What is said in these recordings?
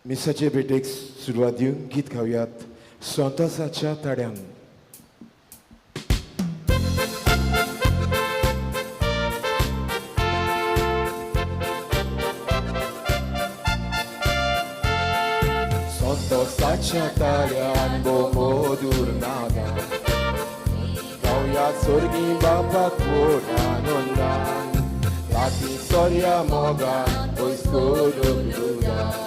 मिसाचे भेटेक सुरवात दिवन गीत गावयात संतोसाच्या ताड्यान. संतोसाच्या ताळ्यान भोव मधूर नादान गावया स्वर्गी बापाक व्हड आनंदान. राती सोऱ्या मोगान पयस करूंक दुदान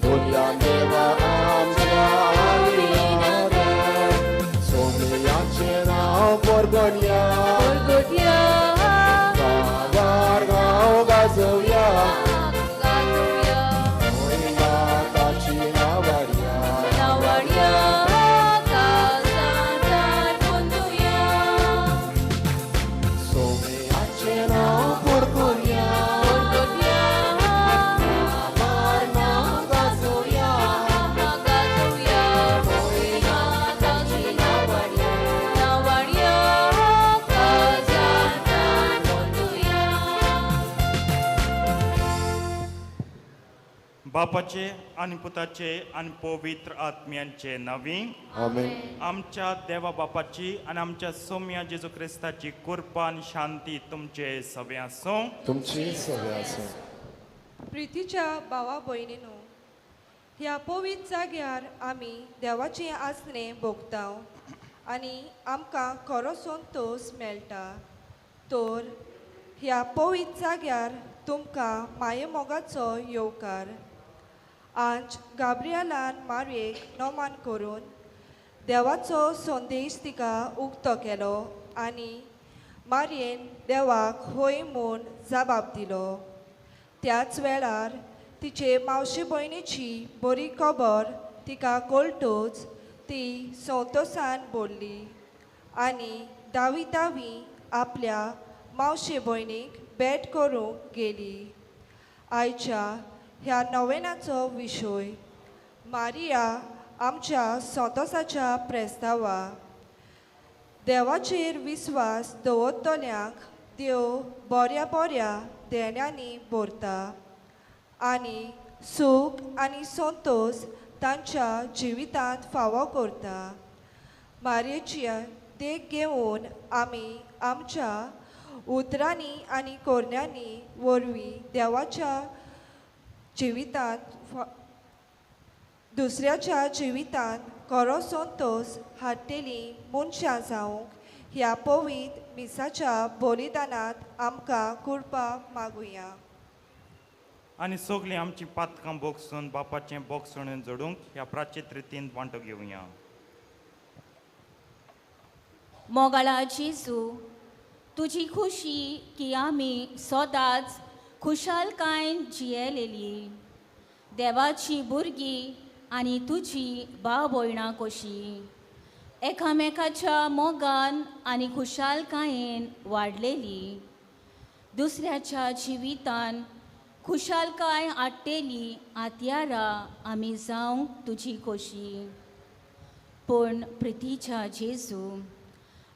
दोनया देवा आमच्या आदार. सोमयाचें नांव परगणया, गांवार गांव गाजोवया. मोहिमा ताची नावाडया. सोमयाचें नांव परगणया, गांवार गांव गाजोवया. मोहिमा ताची नावाडया. बापाचे आनी पुताचे आनी पवित्र आत्म्यांचे नांवी. आमेन. आमच्या देवा बापाची आनी आमच्या सोम्या जेजू क्रिस्ताची कृपा आनी शांती तुमचे सगळे आसूं. तुमची सगळे आसूं. प्रितीच्या भावा भयणीनो, ह्या पवित्र जाग्यार आमी देवाचें आसणें भोगता आनी आमकां खरो संतोश मेळटा. तर ह्या पवित्र जाग्यार तुमकां मायेमोगाचो येवकार. आज गाब्रियालान मारयेक नमान करून देवाचो संदेश तिका उक्तो केलो आनी मारयेन देवाक हय म्हूण जबाब दिलो. त्याच वेळार तिचे मावशी भयणीची बरी खबर तिका कळटूच ती संतोसान बोल्ली आनी दावी दावी आपल्या मावशे भयणीक भेट करूंक गेली. आयच्या ह्या नवेनाचो विशय मारिया आमच्या संतोसाच्या प्रस्तावा. देवाचेर विस्वास दवरतल्यांक देव बऱ्या बऱ्या देण्यांनी भरता आनी सूख आनी संतोश तांच्या जिवितांत फावो करता. मारयेची देख घेवन आमी आमच्या उतरांनी आनी कोरण्यांनी वरवीं देवाच्या जिवितांत दुसऱ्याच्या जिवितांत खरो संतोश हाडटली मनशां जावंक ह्या पवित्र मिसाच्या बलिदानांत आमकां कृपा मागुया. आनी सगळीं आमचीं पातकां बोगसून बापाचें बोगसण जोडूंक ह्या प्राचीत रितीन वांटो घेवया. मोगाळा जेजू, तुजी खुशी की आमी सदांच खुशालकायेन जियेलेली देवाची भुरगीं आनी तुजी भाव भयणां कशी एकामेकाच्या मोगान आनी खुशालकायेन वाडलेली दुसऱ्याच्या जिवितान खुशालकाय हाडटेली आत्यारां आमी जावंक तुजी खोशी. पूण प्रितीच्या जेजू,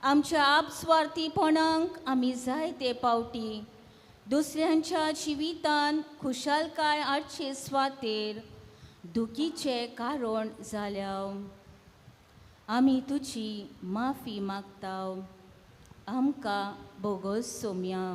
आमच्या आपस्वार्थीपणाक आमी जायते पावटी दुसऱ्यांच्या जिवितान खुशालकाय हाडचे स्वातेर दुखीचें कारण जाल्या. आमी तुजी माफी मागता. आमकां बोगस सोम्या.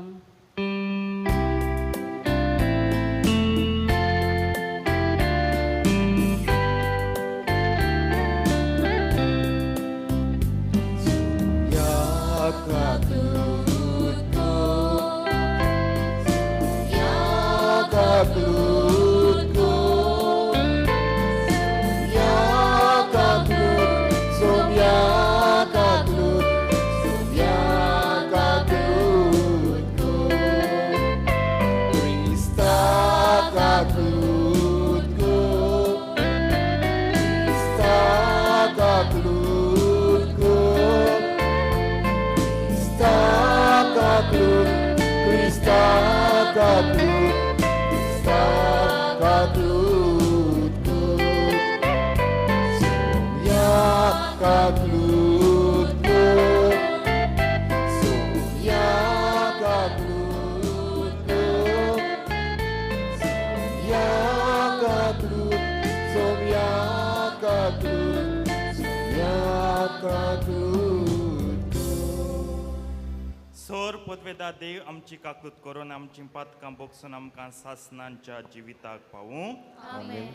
सोर पदवेदा देव आमची काकूत करून आमची पातकां बोगसून आमकां सासनांच्या जिविताक पावूं. आमेन.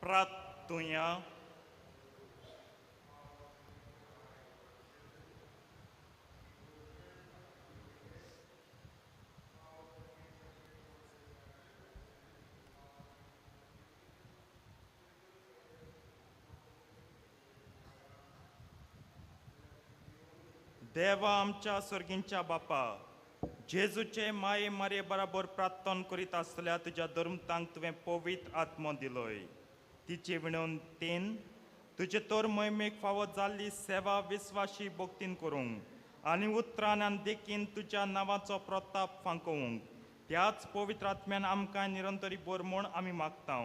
प्रार्थुया. देवा आमच्या सर्गींच्या बापा, जेजूचे माये मारये बराबर प्रार्थना करीत आसल्या तुज्या धर्मतांक तुवें पवित्र आत्मो दिलोय. तिचे विनवतेन तुजे तर मोहिमेक फावो जाल्ली सेवा विस्वाशी भक्तीन करूंक आनी उतरान आनी देखीन तुज्या नांवाचो प्रताप फांकोवंक त्याच पवित्र आत्म्यान आमकां निरंतरी बोर म्हूण आमी मागता.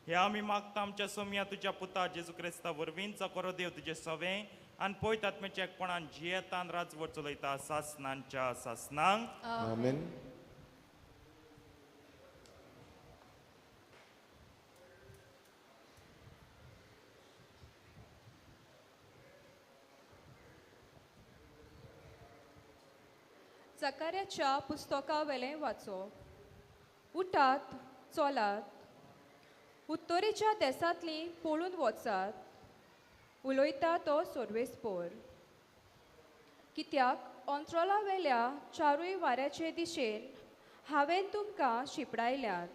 हे आमी मागता आमच्या सोमया तुज्या पुता जेजू क्रिस्ता वरवीं, जो देव तुजें सवें आनी पवित्र आत्म्याच्या एकपणान जियेतान राजवट चलयता सासनांच्या सासनांक. आमेन. जकार्याच्या पुस्तका वेलें वाचो. उठात, चलात, उत्तरेच्या देसांतली पळून वचात, उलयता तो सर्वेस्पोर. कित्याक अंत्रोला वेल्या चारूय वाऱ्याचे दिशेन हांवें तुमकां शिपडायल्यात,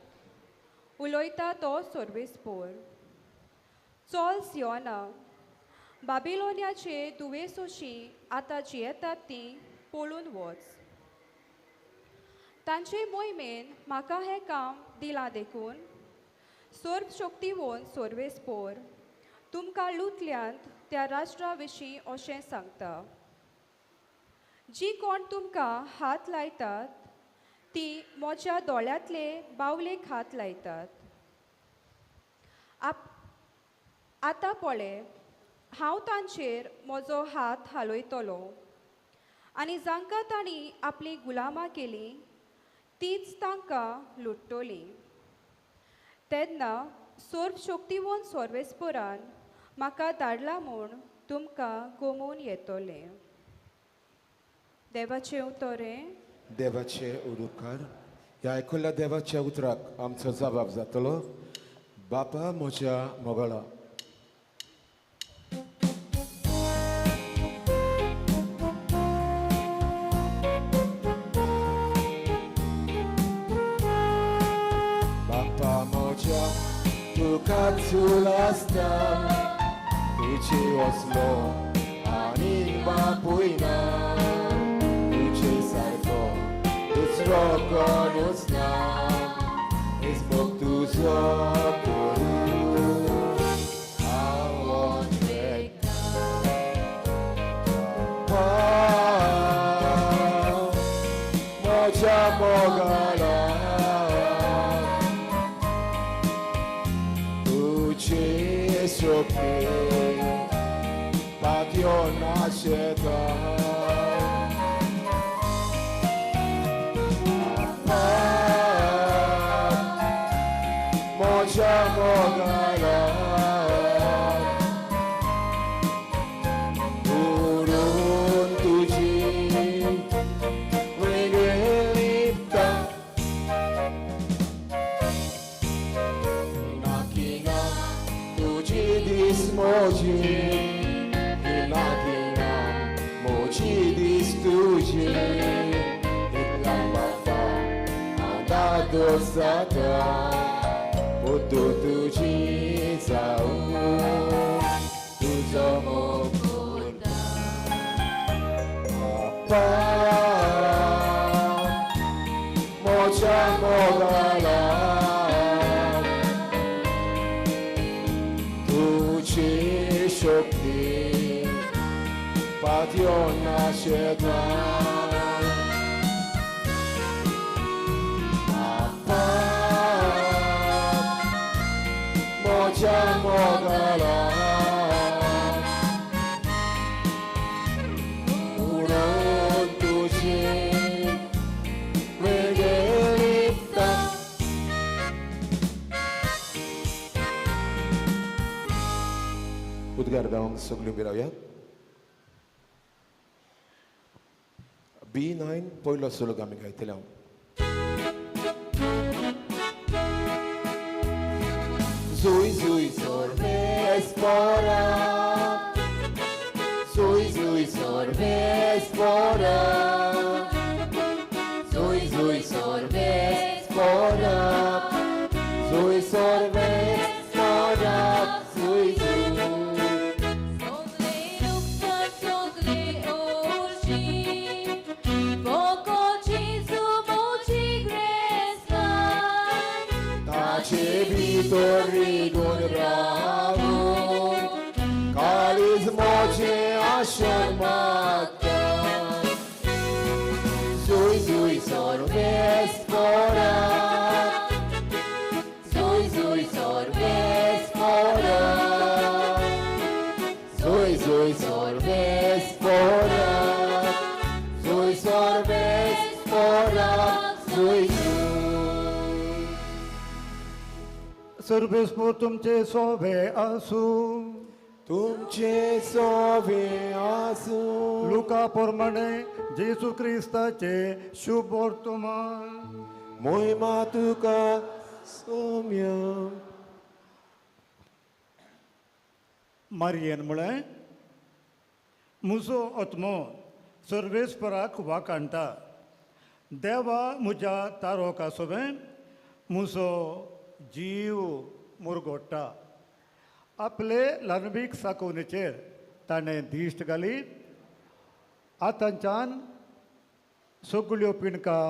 उलयता तो सर्वेस्पोर. चल सियोना, बाबिलोनियाचे दुवेसोशी आतां जियेतात ती पळून वच. तांचे मोहिमेन म्हाका हें काम दिलां देखून सर्व शक्तीवंत सर्वेस्पोर तुमकां लुतल्यांत त्या राष्ट्रा विशीं अशें सांगता. जी कोण तुमकां हात लायतात ती म्हज्या दोळ्यांतले बावलेक हात लायतात. आतां पळय, हांव तांचेर म्हजो हात हालयतलो आनी जांकां तांणी आपली गुलामां केली तीच तांकां लुट्टली. तेन्ना सर्व शक्तीवंत सर्वेस्पोरान म्हाका धाडला म्हूण तुमकां गोमोवन येतलें. देवाचें उतर हें. देवाचे उपकार. ह्या आयकुल्ल्या देवाच्या उतराक आमचो जबाब जातलो. बापा म्हज्या मोगळा. बापा म्हज्या तुका चूल आसता, तुजे वसलो आनी बापूय ना, तुजे सारको दुसरो कोणूच ना, मोग तुजो करूं हांव एकटा. म्हज्या मोगाला तुझे शक्ती पातयो नाशेता. म्हज्या मोगाला उरून तुजी वेगळी लिपता. किना तुजी दीस म्हजी, किना किना म्हजी दीस तुजी, इतला बापा हांव दादोस जाता, बुद्दू तुजी जावं तुजो मोग उरता. बापा म्हज्या मोगाला तुजी शक्ती पातयो नाशेता. बापा म्हज्या मोगाला उडोवन तुजी वेगळी लिपता. उद्गार गावंक सगळीं उबी रावया. B9 पयलो सुलूक आमी गायतले. Zui zui sorves pora, zui zui sorves pora, zui zui sorves pora, zui sorves pora, zui zui. Torrigon bravo, kalis moche ashar mata. Zui zui sorves pora, zui zui sorves pora, zui zui sorves pora, zui sorves pora, zui zui. सर्वेस्पोर तुमचे सोवे आसू, तुमचे सोवे आसू. लुका प्रमाणे जेजू क्रिस्ताचे शुभ वर्तमान. मोहिमा तुका सोम्या. मारयेन म्हळें, म्हजो आत्मो सर्वेस्पराक वाखाणटा, देवा म्हज्या तारोका सोबें म्हजो जीव मुरगोडटा. आपले ल्हानवीक साकोवणेचेर ताणें दिश्ट घाली, आतांच्यान सगळ्यो पिणका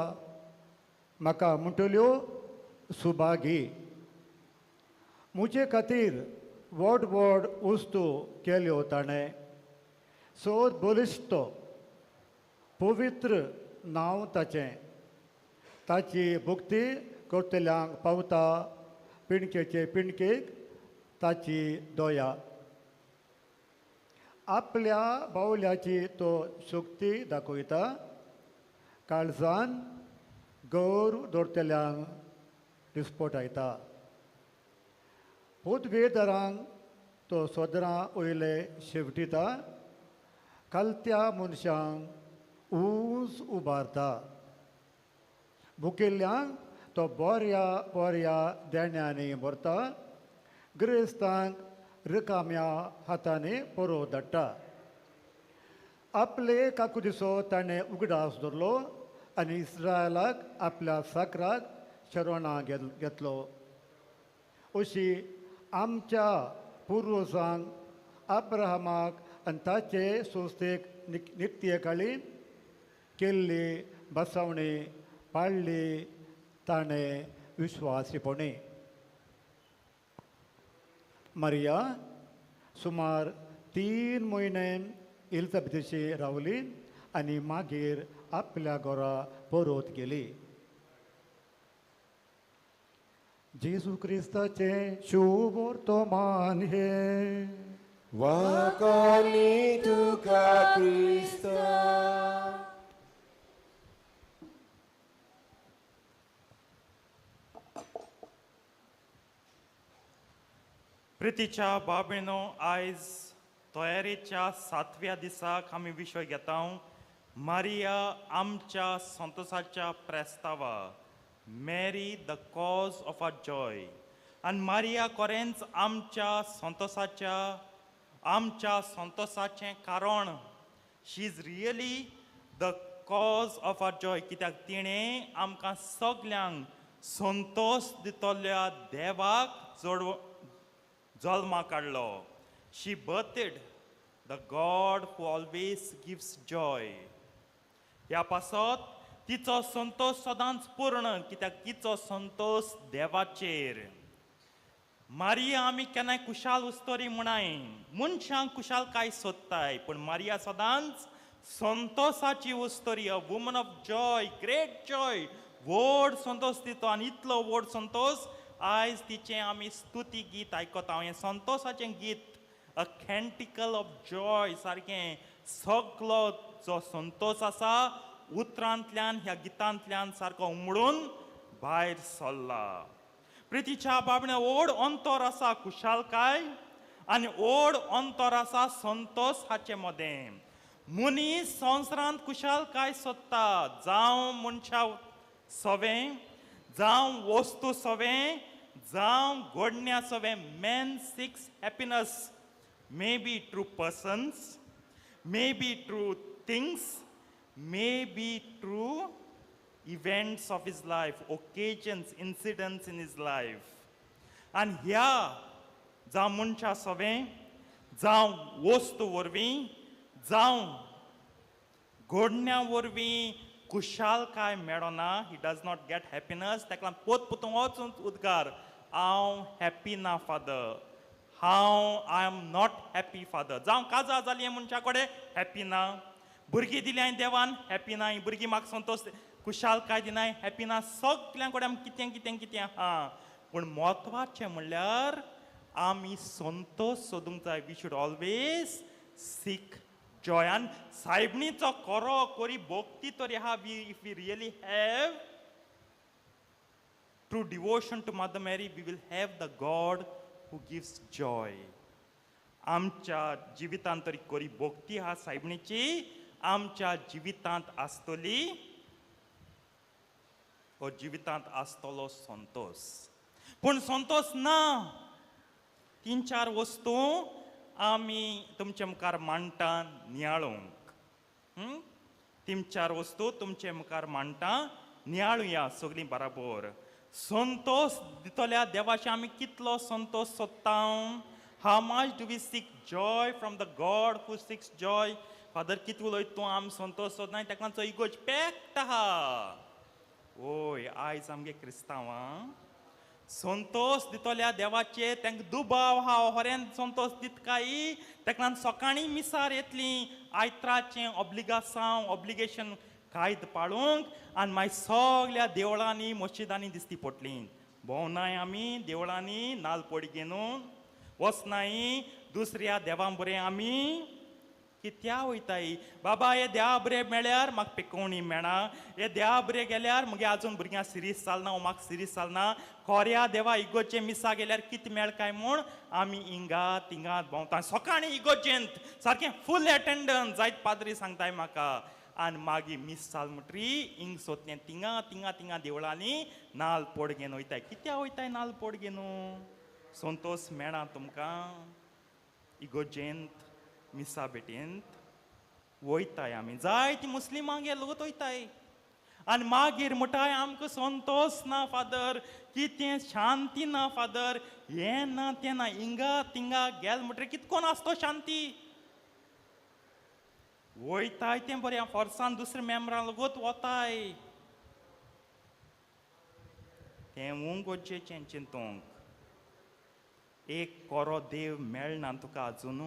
म्हाका म्हणटल्यो सुभागी. म्हजे खातीर व्हड व्हड वस्तू केल्यो ताणें, सोद बलिश्ट पवित्र नांव ताचें, ताची भक्ती करतल्यांक पावता, पिणकेचे पिणकेक ताची दया. आपल्या बावल्याची तो शक्ती दाखयता, काळजान गौर दवरतल्यांक दिसपटायता. पदवेदारांक तो सदरां वयले शेवटिता, कालत्या मनशांक ऊंच उबारता. भुकेल्ल्यांक तो बऱ्या बऱ्या देण्यांनी भरता, गिरेस्तांक रिकाम्या हातांनी परोव धाडटा. आपले काकुदिसो ताणें उगडास दवरलो आनी इस्रायलाक आपल्या साकराक शरणां घेतलो. अशी आमच्या पुर्वजांक अब्राहमाक आनी ताचे संस्थेक नित्य काळी केल्ली बसवणी पाळ्ळी ताणें विश्वासीपणी. मारिया सुमार 3 म्हयने एलिजाबेथीशी रावली आनी मागीर आपल्या घरा परत गेली. जेजू क्रिस्ताचें शुभ वर्तमान हें. वाखाणी तुका क्रिस्ता. प्रितीच्या बाबेनो, आयज तयारेच्या 7व्या दिसाक आमी विशय घेता मारिया आमच्या संतोसाच्या प्रस्तावा, Mary the cause of our joy. आनी मारिया कोरेंच आमच्या संतोसाच्या, आमच्या संतोसाचें कारण. She is really the cause of our joy, कित्याक तिणें आमकां सगल्यांक संतोस दितल्या देवाक जोड जल्मा काडलो. She birthed the God who always gives joy. ह्या पासत तिचो संतोश सदांच पूर्ण, कित्याक तिचो संतोश देवाचेर. मारिया आमी केन्नाय कुशाल उस्तोरी म्हणाय, मनशांक कुशालकाय सोदताय, पूण मारिया सदांच संतोसाची उस्तोरी, a woman of joy, great joy, व्हड संतोश दितो. आनी इतलो व्हड संतोश आयज तिचें आमी स्तुती गीत आयकता. हें संतोसाचें गीत, अ कॅन्टिकल ऑफ जॉय, सारकें सगलो जो संतोश आसा उतरांतल्यान ह्या गितांतल्यान सारको उमळून भायर सरला. प्रितीच्या बाबण्या, व्हड अंतर आसा कुशालकाय आनी व्हड अंतर आसा संतोश हाचे मदें. मनीस संवसारांत खुशालकाय सोदता, जावं मनशा सवें, जावं वस्तू सवें, जावं घडण्या सवें. Man seeks happiness may be through persons, may be through things, may be through events of his life, occasions, incidents in his life. आनी ह्या जावं मनशा सवें, जावं वस्तू वरवीं, जावं घडण्या वरवीं खुशालकाय मेळना. He does not get happiness. ताका लागून पोत पोतून वचून उद्गार, हांव हॅप्पी ना फादर, हांव I am not happy father. जावं काजार जाली मनशा कडेन हॅप्पी ना, भुरगीं दिली हांवें देवान हॅप्पी ना, ही भुरगीं म्हाका संतोश खुशालकाय दिनाय हॅप्पी ना. सगल्यां कडेन आमी कितें कितें कितें आहा, पूण म्हत्वाचें म्हणल्यार आमी संतोश सोदूंक जाय. We should always seek joy. आनी सायबणीचो कोरो कोरी भोक्ती तरी आहा. We if we really have true devotion to Mother Mary, we will have the God who gives joy. आमच्या जिवितांत तरी कोरी भोक्ती आहा सायबणीची आमच्या जिवितांत आसतली, हो जिवितांत आसतलो संतोश. पूण संतोश ना. तीन चार वस्तू आमी तुमचे मुखार मांडटा नियाळूंक. तीन चार वस्तू तुमचे मुखार मांडटा नियाळुया सगळीं बराबर. संतोश दितल्या देवाचे आमी कितलो संतोश सोदता? How much do we seek joy from the God who seeks joy? Father कितें उलयता तूं, आमी संतोश सोदनाय, ताका लागून इगोर्ज पॅक्ट आहा. ओय आयज आमगे क्रिस्तांवां संतोश दितल्या देवाचे तांकां दुबाव आहा, होऱ्यान संतोश दित काय? ताका लागून सकाळीं मिसार येतली आयत्राचें ऑब्लिगासांव ऑब्लिगेशन कायद पाळूंक, आनी मागीर सगल्या देवळांनी मस्जिदांनी दिसती पडली. भोंवनाय आमी देवळांनी नाल पोडी घेवन वचनाय दुसऱ्या देवां बरें आमी कित्या वयताय. बाबा हे देवा बरें मेळ्यार म्हाका पिकोवणी मेळना, हे देवा बरें गेल्यार मुगे आजून भुरग्यां सिरीस चलना, म्हाका सिरीस चलना. खोऱ्या देवा इगोर्जे मिसा गेल्यार कितें मेळ काय म्हूण आमी हिंगा तिंगा भोंवता. सकाळीं इगोर्जेंत सारकें फूल एटेंडन्स जायत पाद्री सांगताय म्हाका, आनी मागीर मीस चाल म्हणटरी हिंग सोदलें तिंगा तिंगा तिंगा देवळांनी नाल पोड घेवन वयताय. कित्याक वयताय नाल पोड घेवन? संतोश मेळना तुमकां इगोर्जेंत मिसा भेटेंत वयताय आमी. जायती मुस्लिमांगेर लोक वयताय आनी मागीर म्हणटाय आमकां संतोश ना फादर, कितें शांती ना फादर, हें ना तें ना. हिंगा तिंगा गेल म्हणटरी कितकोन आसतो शांती? वयताय तें बरें फोर्सान दुसऱ्या मेम्बरां लोगोत वताय, तें गरजेचें चिंतूंक. एक कोरो देव मेळना तुका आजून,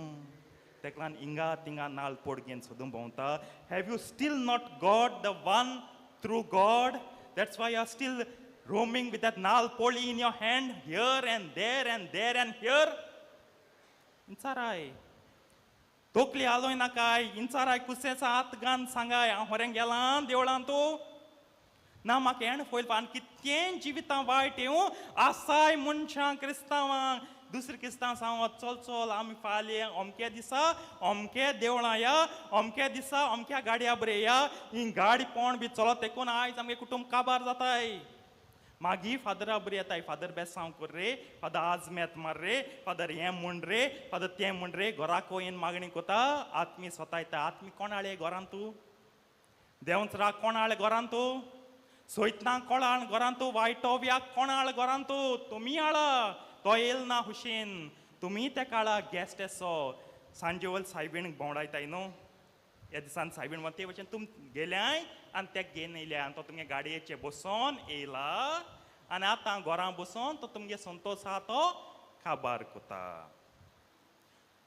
ताका लागून हिंगा तिंगा नाल पोड घेवन सोदून भोंवता. Have you still not got the one true God? That's why you are still roaming with that नाल पोळी in your hand, here and there and there and here. इंचाराय तोकली आलोय नाकाय, इंचाराय कुसेचा हात घान सांगाय हांव होऱ्यांक गेलां देवळान तूं ना म्हाका हेण फयल. आनी कितकें जिवितां वायट येवं आसाय मनशां क्रिस्तांवांक. दुसरे क्रिस्तांव सांग चल चल आमी फाल्यां अमक्या दिसा अमक्या देवळां या, अमक्या दिसा अमक्या गाडया बरें या, ही गाडी पोण बी चलत तेकून आयज आमगे कुटुंब काबार जाताय. मागीर फादरा बरी येताय, फादर बेसांव कर रे, फादर आजमेत मार रे, फादर हें म्हण रे, फादर तें म्हण रे. घराक येवन मागणी कोता आत्मी स्वता येता. आत्मी कोण हाडले घरांत तूं? देंवचरा कोण हाडले घरांत तूं? सोयतना कोण हाड घरांत तूं? वायटोव्याक कोण हाड घरांत तूं? तुमी हाडा, तो येयल ना हुशेन, तुमी त्या काळा गॅस्ट येसो. सांजे वयल सायबीण भोंवडायताय न्हू, ह्या दिसान सायबीण म्हणटा ते भशेन तुम गेल्याय आनी तेका घेवन येयल्या, आनी तो तुमगे गाडयेचेर बसोन येयला आनी आतां घरां बसोन तो तुमगे संतोश आहा तो काबार कोता.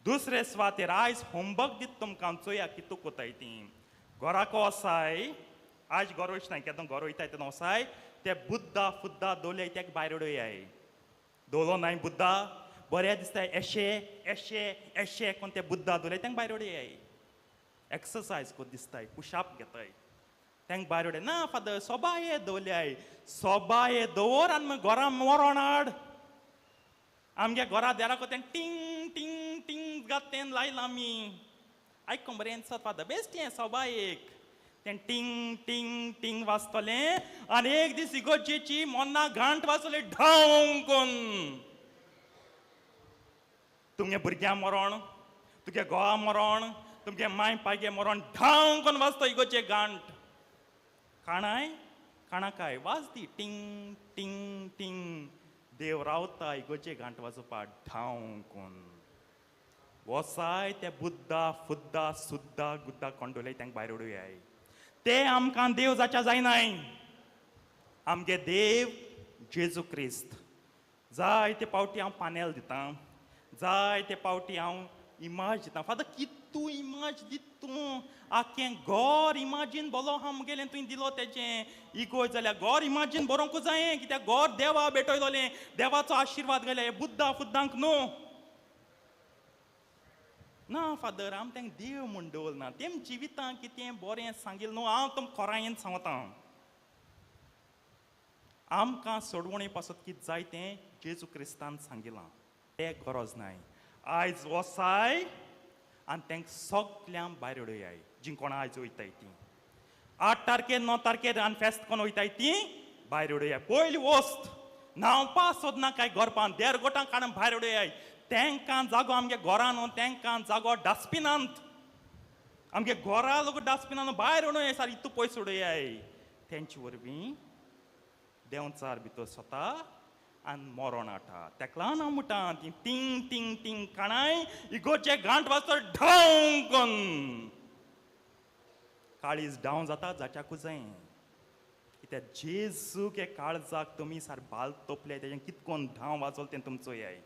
दुसरे सुवातेर आयज होमवर्क दिता तुमकां, चोया कितू कोताय ती. घराक वसाय, आयज घर वचनाय, केन्ना घर वयताय तेन्ना वसाय, ते बुद्दा फुद्दा दोले तेका भायर उडयाय. दोलो नाय बुद्दा बरें दिसता एशे एशे एशे कोण ते बुद्दा दोले तेंका भायर उडयाय. एक्सरसायज कोत दिसताय, पुशाप घेताय, तेंका भायर उडय ना फादर सोबाये दवरल्याय, सोबाये दवर आनी मागीर घरां मरोण हाड. आमगे घरा देराक तें टिंग टिंग टिंग गात तें लायलां आमी. आयकोंक बरें दिसत फादर, बेश्टें हें सोबाय एक तें टिंग टिंग टिंग वाजतलें आनी एक दीस इगोर्जेची मोन्ना घांट वाजतले ढांव कोन्न. तुमगे भुरग्यां मरोण, तुगे घोवा मरोण, तुमगे माय पायगे मरोण, ढांव कोन्न वाजतो इगोर्जे घांट. काणाय काणाकाय वाजती टिंग टिंग टिंग. देव रावता इगोर्जे घांट वाजोवपा ढांव कोन्न. वसाय ते बुद्दा फुद्दा सुद्दा गुद्दा कोंडोले तांकां भायर उडोयाय. ते आमकां देव जाच्या जायनाय. आमगे देव जेजू क्रिस्त. जायते पावटी हांव पानेल दितां, जायते पावटी हांव इमाज दितां. फादर कितू इमाज दित तूं, आख्खें गोर इमाजीन बोलो आहा मुगेलें तुवें दिलो तेजें. इगोर्ज जाल्यार गोर इमाजीन बरोवंकूच जायें, कित्याक गोर देवा भेटयलोलें, देवाचो आशिर्वाद गेले बुद्दा फुद्दांक न्हू. ना फादर, आम तांकां देव म्हूण दवरना. तेम जिवितांत कितें बरें सांगिल्लें न्हू, हांव तुमकां खोरायेन सांगता. आमकां सोडवणे पासत कितें जाय तें जेजू क्रिस्तान सांगिलां, तें गरज नाय. आयज वसाय आनी तांकां सगल्यांक भायर उडयाय जीं कोणा आयज वयताय तीं. 8 तारखेर 9 तारखेर आनी फेस्त कोण वयताय तीं भायर उडयाय. पयली वस्त न्हांवपा सोदना काय गोरपान देर गोटां काडून भायर उडयाय. तांकां जागो आमगे घरान न्हू, तांकां जागो डस्टबिनांत. आमगे घरा लोक डस्टबिनान भायर उडोवया सार इतू पयस उडयाय. तेंचे वरवीं देंवचार भितर स्वता आनी मरोण आटा. तेका लागून हांव म्हणटा ती टिंग टिंग टिंग काणाय इगोर्जे घांट वाजता ढांव कोन्न. काळीज डावन जाता जाच्याकूच जाय. कित्याक जेजूक हे काळजाक तुमी सार बाल तोपले तेजें कितकोन धांव वाजोल तें तुमचो याय.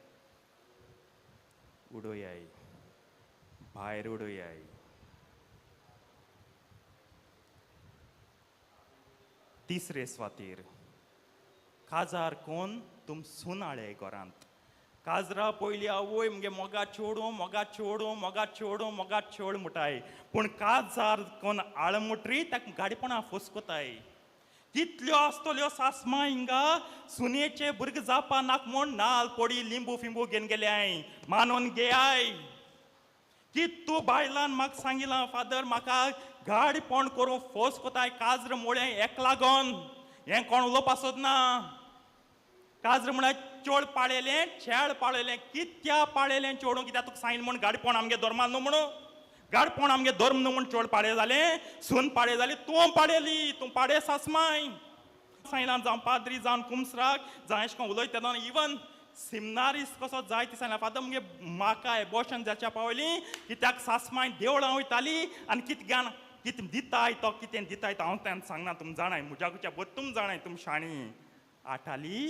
उडोयाय, भायर उडोयाय. तिसरे स्वातीर काजार कोन तुम सुनाळे घरांत. काजरा पयली आवय मुगे मोगा चेडूं मोगा चेडूं मोगा चेडूं मोगा चेड मुटाय, पूण काजार कोन आळमुटरी ताका गाडीपणां फोसकोताय. कितल्यो आसतल्यो सासमा हिंगा सुनेचे भुरगे जावपा नाक म्हूण नाल पोडी लिंबू फिंबू घेवन गेल्याय मानून घेयाय. कितू बायलान म्हाका सांगिलां फादर म्हाका गाडीपण करूं फोस कोताय काजर मोळें एक लागोन. हें कोण उलोवपा सोदना. काजर म्हळ्यार चोड पाळयलें छेड पाळयलें कित्या पाळयलें चेडूं, कित्याक तुका सांगिल्लें म्हूण गाडीपण आमगे धर्मान न्हू म्हणून, गाडपण आमगे धर्म न्हू म्हूण चोड पाळे जालें, सून पाळे जाली, तूं पाळयली, तूं पाळे सासमाय. सांगिलां जावं पाद्री जावन कुमसराक जावं एशें कोन्न उलयता तेन्ना इवन सिमनारीस कसो जाय ती सांगला फादर मुगे म्हाका एबॉर्शन जाच्या पावली कित्याक सासमाय देवळां वयताली आनी कितें ज्ञान कितें दिताय तो कितें दिताय तो हांव तेन्ना सांगना. तुम जाणाय म्हज्याकुच्या बोत तुम जाणाय तुम शाणी आटाली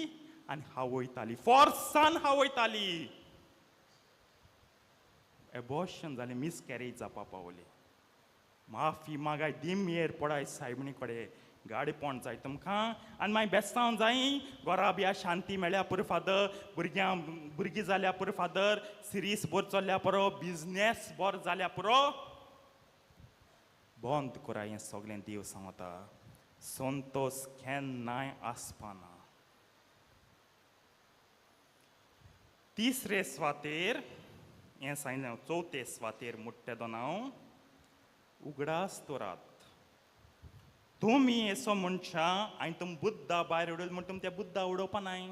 आनी हावयताली फोर्सान हावयताली. एबॉर्शन जालें, मिसकॅरेज जावपा पावली. माफी मागाय दिमयेर पडाय सायबणी कडेन गाडीपण जाय तुमकां आनी मागीर बेस्तांव जाय घरा बिया शांती मेळ्ळ्या पुरो फादर, भुरग्यां भुरगीं जाल्या पुरो फादर, सिरीस बरो चल्ल्या पुरो, बिजनेस बरो जाल्या पुरो. बंद करा हें सगळें. देव सांगता संतोस केन्नाय आसपाना. तिसरे स्वातेर हें सांगलें, चवथे स्वातेर मुट्टे दोन हांव उगडास दवरात. तुमी असो मनशां आनी तुम बुद्दा भायर उडयले म्हूण तुम त्या बुद्दा उडोवपा नाय,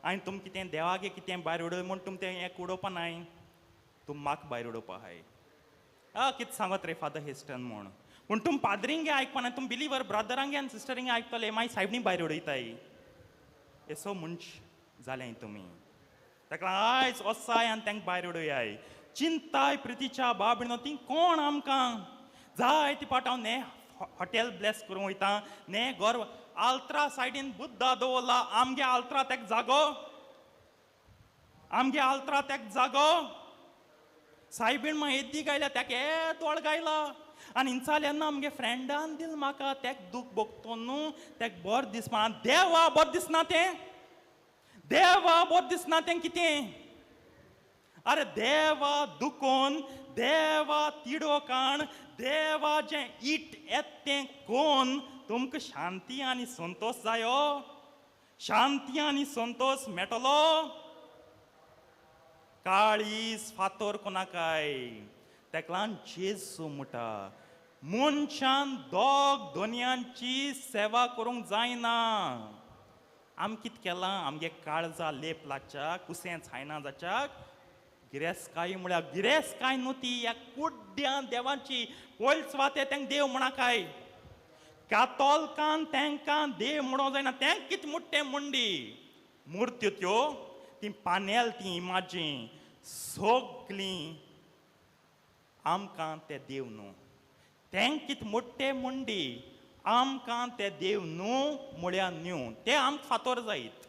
आनी तुम कितें देवागे कितें भायर उडयलें म्हूण तुम तें एक उडोवपा नाय, तुम म्हाका भायर उडोवपा आहाय. आ कितें सांगत रे फादर हेस्टन म्हूण, पूण तुम पाद्रिंगे आयकपा नाय, तुम बिलीवर ब्रदरांगे आनी सिस्टरिंगे आयकतले मागीर सायबणी भायर उडयताय. येसो मनश जालें तुमी. ताका आयज वसाय आनी तांकां भायर उडयाय. चिंताय प्रितीच्या बाबीनो ती कोण आमकां जाय ती पाट हांव ने हॉटेल ब्लेस करूंक वयता ने घर आल्त्रा सायडीन बुद्दा दवरला आमगे आल्त्रा तेक जागो, आमगे आल्त्रा तेक जागो. सायबीण मागीर येद्दी गायल्या तेका येदोळ गायला आनी हिंचाल्यान ना आमगे फ्रेंडान दिल म्हाका तेक दूख भोगतो न्हू तेक बरें दिसपा. देवा बरें दिसना तें, देवा बरें दिसना तें कितें? अरे देवा दुकोन, देवा तिडो काण, देवा जें it येत तें कोन तुमकां शांती आनी संतोश जायो, शांती आनी संतोश मेळटलो. काळीज फातोर कोणाकाय तेका लागून जेजू म्हणटा मनशान दोग दोनयांची सेवा करूंक जायना. आम कितें केलां, आमगे काळजा लेप लागच्याक, कुसें छायना जाच्याक, गिरेस्तकाय म्हळ्यार गिरेस्तकाय न्हू ती, ह्या कुड्ड्या देवाची पयले सुवातेर तेंका देव म्हणाकाय. कातोलकान तेंकां देव म्हणूंक जायना, तेंक कितें मुट्टें मुंडी मुर्त्यो त्यो, ती पानेल, ती इमाजी सगळीं आमकां ते देव न्हू. तेंक कितें मोट्टे मुंडी आमकां ते देव न्हू म्हळ्यार न्हू, ते आमकां फातोर जायत.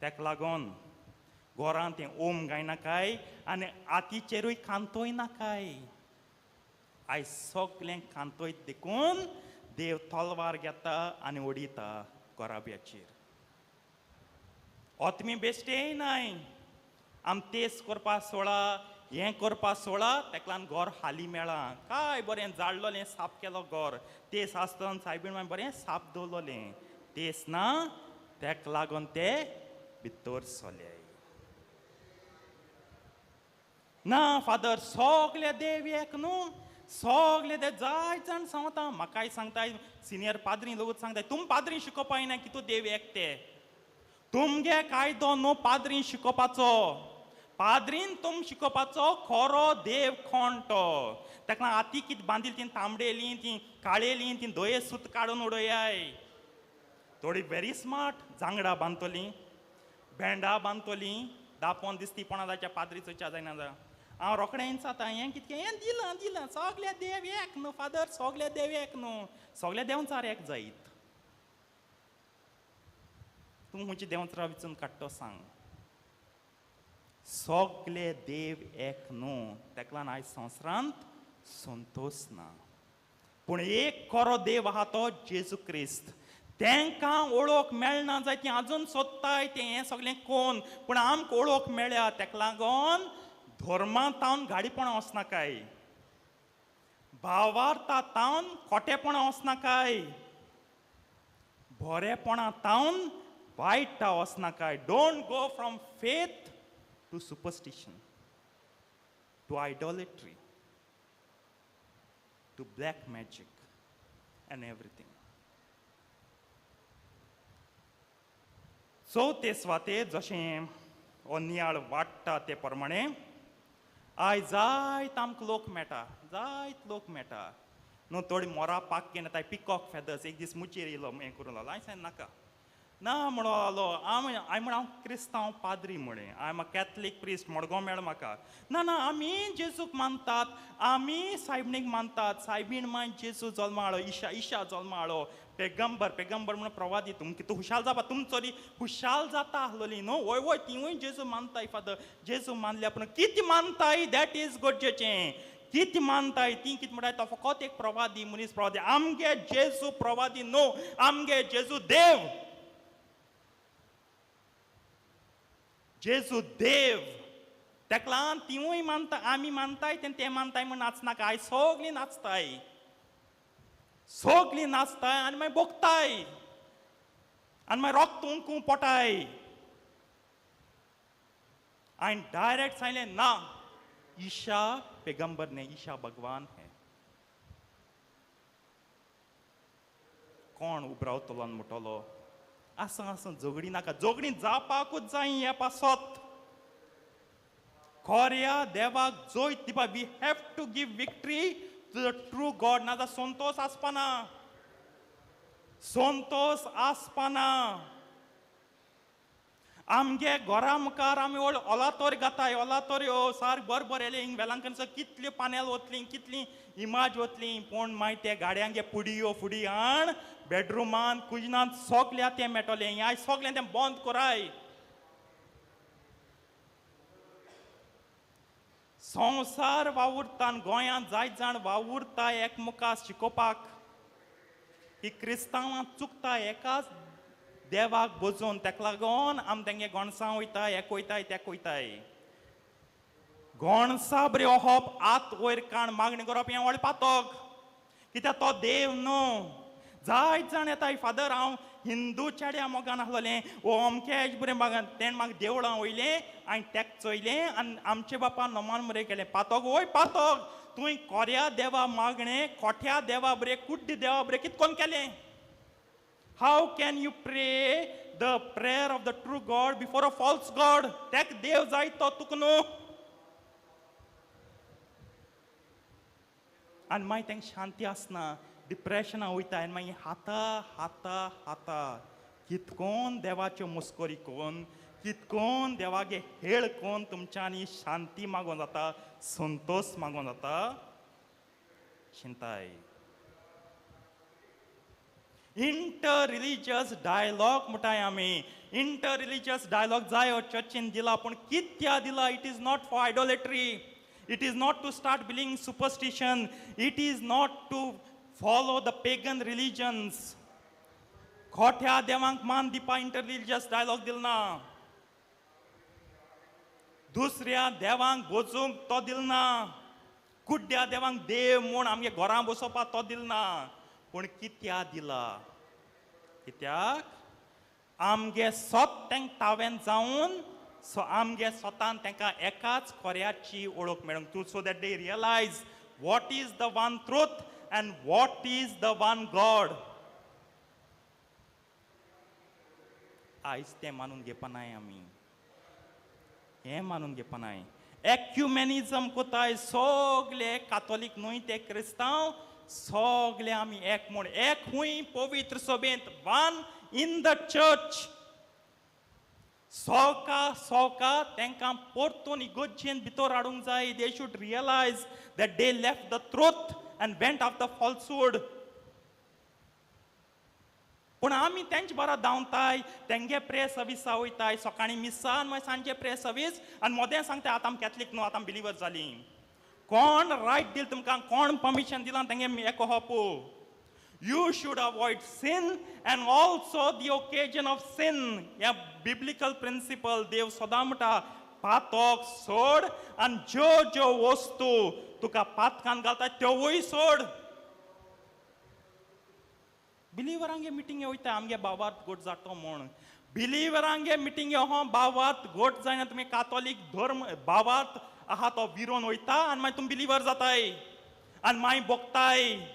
तेका लागून घरांत तें ओम गायनाकाय आनी आतीचेरूय कांतोय नाकाय. आयज सगळें कांतोयत देखून देव तलवार घेता आनी उडयता गोराब्याचेर. ओतमी बेश्टेय नाय, आम तेस करपा सोळा, हें करपा सोळा, तेका लागून घर हाली मेळ्ळां. काय बरें जाळलोलें, साफ केलो घर, तेस आसतना सायबीण मागीर बरें साफ दवरलोलें, तेस ना तेका लागून ते भितर सोले. ना फादर सगळे देव एक न्हू, सगळे ते जायत जाण सांगता, म्हाकाय सांगताय, सिनियर पाद्री लोकूच सांगताय, तुम पाद्री शिकोवपा येना की तूं देव एक ते. तुमगे कायदो न्हू पाद्री शिकोवपाचो, पाद्रीन तुम शिकोवपाचो खरो देव कोण तो. तेका लागून आती कितें बांदिल ती तांबडेली, ती काळेली, ती दोये सूत काडून उडयाय. थोडी व्हेरी स्मार्ट जांगडां बांदतलीं, भेंडां बांदतलीं, दापोन दिसती पणा जाच्या पाद्री चोयच्या जायना जा. हांव रोखडें जाता हें कितकें हें दिलां दिलां, सगळे देव एक न्हू फादर, सगळे देव एक न्हू, सगळे देंवचार एक जायत. तूं खंयची देंवचारा विचून काडटो सांग. सगळे देव एक न्हू, तेका लागून आयज संवसारांत संतोश ना. पूण एक खरो देव आहा तो जेजू क्रिस्त. तेंकां ओळख मेळना जाय, ती आजून सोदताय तें हें सगळें कोण, पूण आमकां ओळख मेळ्ळ्या. तेका लागून धर्मांत गाडीपणां वचनाकाय, भावार्था तावन खोटेपणां वचनाकाय, बरेपणां तावन वायटा वचनाकाय. Don't go from faith to superstition, to idolatry, to black magic and everything. चवथे सुवातेर जशें हो नियाळ वाडटा ते प्रमाणे आयज जायत आमकां लोक मेळटा, जायत लोक मेळटा न्हू. थोडी मोरा पाक घेवन येताय, पिकॉक फेदर्स. एक दीस मुचेर येयलो हें करूं लागलो, हांवें सांगलें नाका ना म्हणून लागलो. हांवें म्हण हांव क्रिस्तांव पाद्री म्हळें, I am a Catholic priest, Madgaon मेळ म्हाका. ना ना, आमी जेजूक मानतात, आमी सायबणीक मानतात, सायबीण माय जेजू जल्मा हाडलो, इशा इशा जल्मा हाडलो, पेगंबर पेगंबर म्हणून प्रवादी. तुमकां तूं हुशाल जावपा, तुमचो हुशाल जाता आसलोली न्हू. वय वय, तिवूय जेजू मानताय फादर, जेजू मानल्या, पूण कितें मानताय that is गरजेचें. कितें मानताय ती कितें म्हणटाय, तो फकत एक प्रवादी मनीस प्रवादी. आमगे जेजू प्रवादी न्हू, आमगे जेजू देव, जेजू देव. तेका लागून तिवूय मानता, आमी मानताय ते मानताय म्हण नाचनाका. आयज सगळीं नाचताय, सगळीं नाचताय आनी मागीर भोगताय आनी मागीर रोक्त उंकूं पोटाय. हांवें डायरेक्ट सांगलें ना, ईशा पेगंबर न्ही, ईशा भगवान हें. कोण उबरावतलो आनी म्हणटलो आसा आसा झगडी नाका, झगडी जावपाकूच जाय हे पासत. खऱ्या देवाक जैत दिवपा, we have to give victory to the true God. ना जाल्यार संतोश आसपाना, संतोश आसपाना. आमगे घरा मुखार आमी व्हड ओलातोर घाताय, ओलातोर सारक बरें बरें येयलें हिंग वेलांकन कितल्यो पानेल वतली, कितली इमाज वतली, पूण मागीर ते गाडयांगे पुडयो फुडी हाण बेडरुमान कुजनान सगल्या तें मेळटलें. हें आयज सगळें तें बंद कराय. संवसार वावुरता, गोंयांत जायत जाण वावुरता एकमुखार शिकोवपाक ही क्रिस्तांवां चुकता एकाच देवाक बोजून. तेका लागून आम तेंगे गोणसां वयताय, एक वयताय, तेक वयताय. गोणसा बरी ओहप, आत वयर काण मागणी करप हें व्हडलें पातक, कित्याक तो देव न्हू. जायत जाण येताय, फादर हांव हिंदू चेड्या मोगान आसलोलें, वो अमकेच बरें मागान तेणें म्हाका देवळां वयलें आनी तेक चोयलें आनी आमचे बापान नमान मरे केलें. पातोक वय पातोक, तुवें कोऱ्या देवा मागणें, कोठ्या देवा बरें, कुड्ड देवा बरें कितें कोन्न केलें? How can you pray the prayer of the true God before a false God? तेक देव जाय तो तुका न्हू. आनी मागीर तांकां शांती आसना, डिप्रेशना वयता आनी मागीर हाता हाता हाता कितकोन देवाच्यो मस्करी कोन, कितकोन देवागे हेळ कोन तुमच्यांनी शांती मागोन जाता, संतोश मागोन जाता. चिंताय इंटर रिलीजियस डायलॉग म्हणटाय आमी. इंटर रिलीजियस डायलॉग जाय हो चर्चीन दिला, पूण कित्या दिला? It is not for idolatry, it is not to start believing superstition, it is not to follow the pagan religions. खोट्या देवांक मान दिवपा इंटर रिलीजियस डायलॉग दिल ना, दुसऱ्या देवांक बोजूंक तो दिल ना, कुड्ड्या देवांक देव म्हूण आमगे घरां बसोवपाक तो दिल ना. पूण कित्या दिला? कित्याक आमगे सोत तेंक तावेन जावन सो आमगे स्वतान तांकां एकाच खोऱ्याची ओळख मेळूंक तूं, so that they realise what is the one truth and what is the one God. आयज तें मानून घेवपा नाय आमी, हें मानून घेवपा नाय. एक्युमेनिजम कोताय, सगले कातोलीक न्हय ते क्रिस्तांव, सगले आमी एक म्हूण, एक हुंय पवित्र सभेंत, वन इन the church. सोका सोका तांकां परतून इगोर्जेन भितर हाडूंक जाय. They should realise that they left the truth and went of the falsehood. पूण आमी तेंचे बरा धांवताय, तेंगे प्रे सर्विसा वयताय, सकाळीं मिसा आनी मागीर सांजे प्रे सर्वीस, आनी मोदें सांगताय आतां आमी कॅथलीक न्हू, आतां आमी बिलिवर जालीं. कोण रायट दिल तुमकां? कोण परमिशन दिलां तेंगे एकोहपू? You should avoid sin and also the occasion of sin. ह्या बिब्लिकल प्रिंसिपल देव सदां म्हणटा, पातक सोड आनी ज्यो ज्यो वस्तू तुका पातकान घालता त्योवूय सोड. बिलिवरांगे मिटींगे वयता, आमगे बाबात गोट जातो म्हूण. बिलिवरांगे मिटींगे हो बाबात गोट जायना, तुमी कातोलीक धर्म बाबात आहा तो विरोन वयता आनी मागीर तुमी बिलिवर जाताय आनी मागीर भोगताय.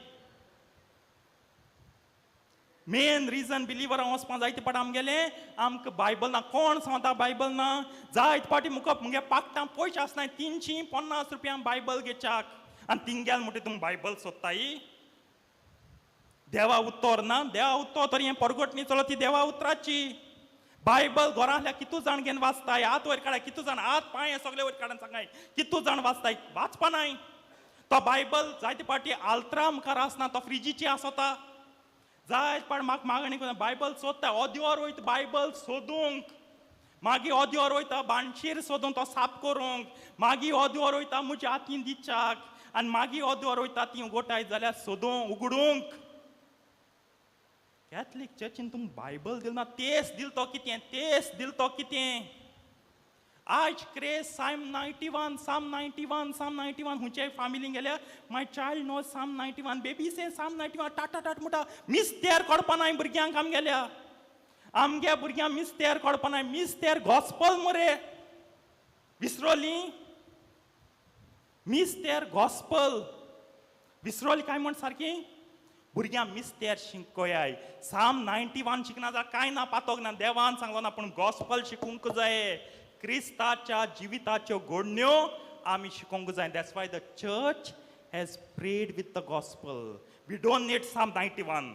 मेन रिजन बिलिवरां वचपाक जायते पाट आमगेलें आमकां बायबल ना. कोण सांगता बायबल ना? जायते पाटी मुखार मुगे पाकटां पयशे आसनाय, 350 रुपया बायबल घेवच्याक, आनी तिंगेल म्हणटा तुमी बायबल सोदताय. देवा उत्तर ना, देवा उत्तर तर हें परगट न्ही चलो ती देवा उतराची. बायबल घरांतल्या कितू जाण घेवन वाचताय, हात वयर काडाय कितू जाण, हात पांय सगळे वयर काडून सांगाय कितू जाण वाचताय, वाचपा नाय. तो बायबल जायते पाटी आल्त्रा मुखार आसना, तो फ्रिजीची आसता. जायत पाट म्हाका मागणी बायबल सोदता, ओद्योर वयता बायबल सोदूंक, मागीर ओद्योर वयता बाणशीर सोदूंक तो साफ करूंक, मागीर ओद्योर वयता म्हज्या हातीन दिवच्याक, आनी मागीर ओद्योर वयता ती गोठाय जाल्यार सोदूंक उगडूंक. कॅथलीक चर्चीन तुमकां बायबल दिल ना, तेस दिल तो कितें, तेस दिल तो कितें. आयज craze Psalm 91, Psalm 91, Psalm 91. खंयच्याय फामिलीन गेल्यार my child know Psalm 91, baby say Psalm 91, Tata टाट म्हणटा. मिस्तेर कोडपा नाय भुरग्यांक आमगेल्या, आमगे भुरग्यांक मिस्तेर कोडपा नाय. मिस्तेर गॉस्पल मरे, विसरोली मिस्तेर गॉस्पल विसरोली काय म्हण सारकी. भुरग्यांक मिस्तेर शिकयाय. साम 91 शिकना जाल्यार कांय ना, पातोक ना, देवान सांगलो ना, पूण गॉस्पल शिकूंक जाय. क्रिस्ताच्या जिविताच्यो घडण्यो आमी शिकोवंक जाय. That's why the church has prayed with the gospel. We don't need Psalm 91.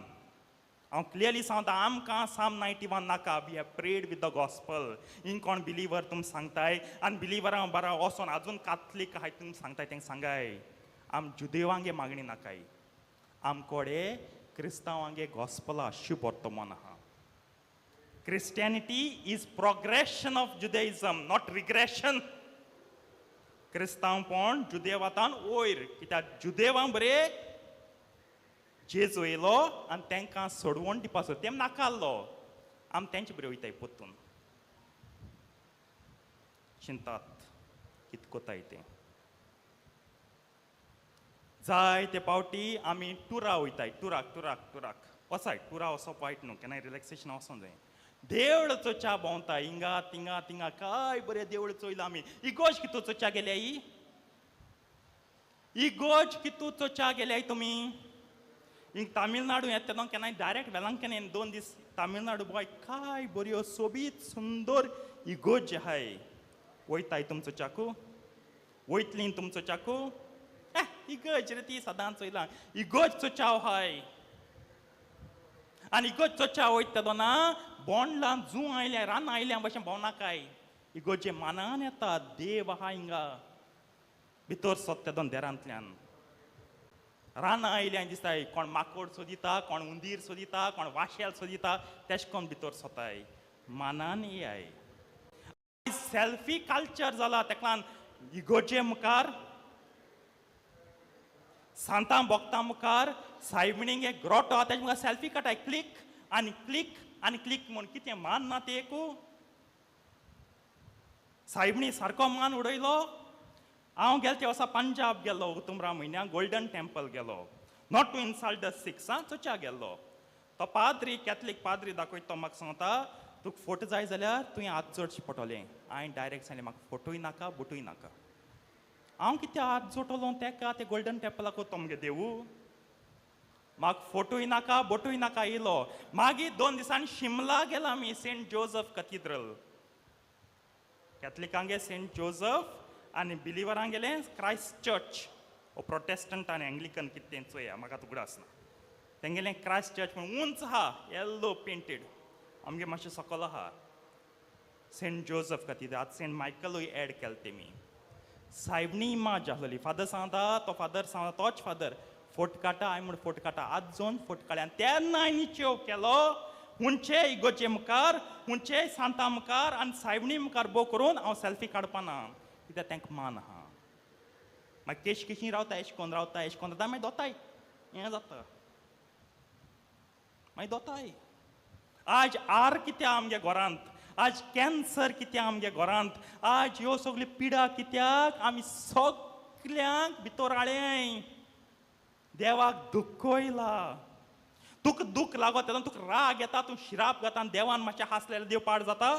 हांव क्लियरली सांगता, आमकां साम 91 नाका. We have prayed with the gospel. हिंग कोण बिलिवर तुमी सांगताय आनी बिलिवरां बरा वचोन आजून काथलीक आहाय तुमी सांगताय, तेंका सांगाय आम जुदेवांगे मागणी नाकाय, आमकोडे क्रिस्तांवांगे गॉस्पला शुभ वर्तमान आहा. Christianity is progression of Judaism, not regression. क्रिस्तांवपण जुदेवातान वयर, कित्याक जुदेवां बरे जेजू येयलो आनी तांकां सोडवण दिवपाचो तेम नाकाल्लो, आमी तेंचे बरे वयताय परतून. चिंतात कित कोताय तें. जायते पावटी आमी टुरा वयताय, टुराक टुराक टुराक. वचाय टुरा वचप वायट न्हू, केन्नाय रिलॅक्सेशन वचोंक जाय. देवळ चोच्या भोंवता हिंगा थिंगा थिंगा, काय बरें देवळ चोयलां आमी. इगोज कितू चोच्या गेल्या, इगोज कितू चोच्या गेल्याय तुमी. हिंग तामिळनाडू येता तेन्ना केन्नाय डायरेक्ट वेलांकनी 2 दीस तामिळनाडू बॉय, काय बऱ्यो सोबीत सुंदर इगोज आहाय. वयताय तुमचो चाकू, वयतली तुमचो चाकू, इगोज रे ती सदांच चोयला. इगोज चोच्या आहाय आनी इगोज चोच्या वयता तेन्ना बोंडलां जू आयल्या रानां आयल्या भशेन भोंवनाकाय. इगोजे मानान येता देव आहा हिंगा भितर सोदता दोन देरांतल्यान. रानां आयल्या दिसताय, कोण माकोड सोदिता, कोण उंदीर सोदिता, कोण वाशेल सोदिता, तेश कोण भितर सोताय मानान येयाय. सेल्फी कल्चर जाला तेका इगोजे मुखार, सांतां भोगतां मुखार, सायबिणींक एक ग्रोटो आहा तेजे मुखार सेल्फी काडटाय, क्लिक आनी क्लिक आनी क्लिक म्हूण. कितें मान ना ते एकू सायबिणी सारको मान उडयलो. हांव गेलो ते वर्सा पंजाब गेल्लो, उतुमरा म्हयन्याक गोल्डन टेम्पल गेलो. Not to insult the Sikhs आं, चोच्या गेल्लो. तो पाद्री कॅथलीक पाद्री दाखयता, तो म्हाका सांगता तुका फोटो जाय जाल्यार तुवें हात जोडचें पडटलें. हांवें डायरेक्ट सांगलें म्हाका फोटोय नाका बोटूय नाका. हांव कितें हात जोडटलो तेका ते गोल्डन टेम्पलाक, तो मगे देवू. म्हाका फोटोय नाका बोटूय नाका येयलो. मागीर 2 दिसांनी शिमला गेला आमी, सेंट जोजफ कथिड्रल. कॅथलिकांगे सेंट जोजफ आनी बिलिवरां गेले क्रायस्ट चर्च. ओ प्रोटेस्टंट आनी एंग्लिकन कितें चोया म्हाका तुगडो आसना. तेंगेलें क्रायस्ट चर्च म्हूण उंच आहा, येल्लो पेंटेड, आमगे मातशें सकल आहा. सेंट जोजफ कथिड्रल आतां सेंट मायकलूय एड केलें तेमी. सायबणी इमाज आहली. फादर सांगता, तो फादर सांगता, तोच फादर फोट काडटा. हांवें म्हण फोट काडटा, आज जोन फोट काडल्या. आनी तेन्ना हांवें निचेव केलो हुंचे इगोजे मुखार, हुंचे सांता मुखार आनी सायबणी मुखार बो करून हांव सेल्फी काडपाना, कित्याक तांकां मान आहा. मागीर केश केशी रावता, एश कोन रावता, एश कोन रावता, मागीर दोताय हें जाता, मागीर दोताय. आज आर कित्याक आमगे घरांत, आज कॅन्सर कित्याक आमगे घरांत, आज ह्यो सगल्यो पिडा कित्याक आमी सगल्यांक भितर हाडलें. देवाक दुखयला. तुका दुख लागत तेन्ना तुका राग येता, तूं शिराप घाता आनी देवान मातशें हांसलें देव पाड जाता.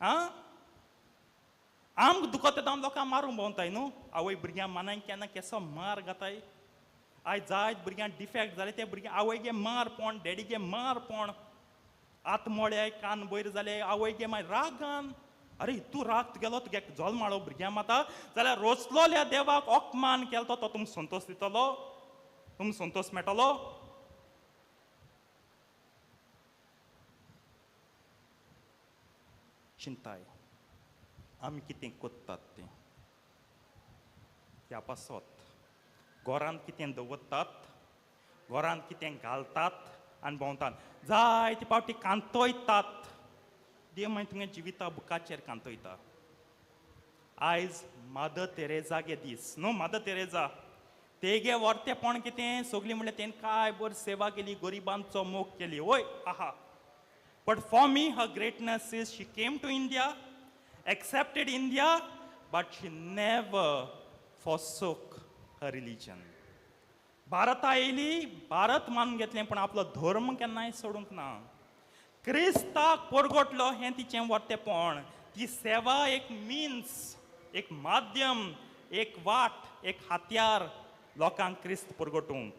आं आमकां दुखत तेन्ना आमी लोकांक मारूंक भोंवताय न्हू. आवय भुरग्यांक मानाय केन्ना केसो मार घाताय. आयज जायत भुरग्यांक डिफेक्ट जाले ते भुरग्यां आवयगे मार पोण, डॅडीगे मार पोण, आत्मोळे कान वयर जाले, आवयगे मागीर रागान. अरे तूं राग तुगेलो तुगे जल्माळो भुरग्यां माता जाल्यार रोसलोल्या देवाक अपमान केलो तो तुमकां संतोश दितलो, तुमकां संतोश मेळटलो. चिंताय आमी कितें कोत्तात तें ह्या पासत घरांत कितें दवरतात, घरांत कितें घालतात आनी भोंवतात. जायते फावटी कांतयतात. देव मागीर तुमगे जिविता बुकाचेर कांतयता. आयज मदर तेरेजागे दीस न्हू. मदर तेरेजा तेगे वर्तेपण कितें सगळीं म्हणल्यार तेणें काय बरी सेवा केली, गरिबांचो मोग केली. वय आहा. But for me her greatness is she came to India, accepted India, but she never forsook her religion. भारता येयली, भारत मानून घेतलें, पूण आपलो धर्म केन्नाय सोडूंक ना. क्रिस्ताक परगटलो हें तिचें वर्तेपण. ती सेवा एक मिन्स, एक माध्यम, एक वाट, एक हातयार लोकांक क्रिस्त परगटूंक.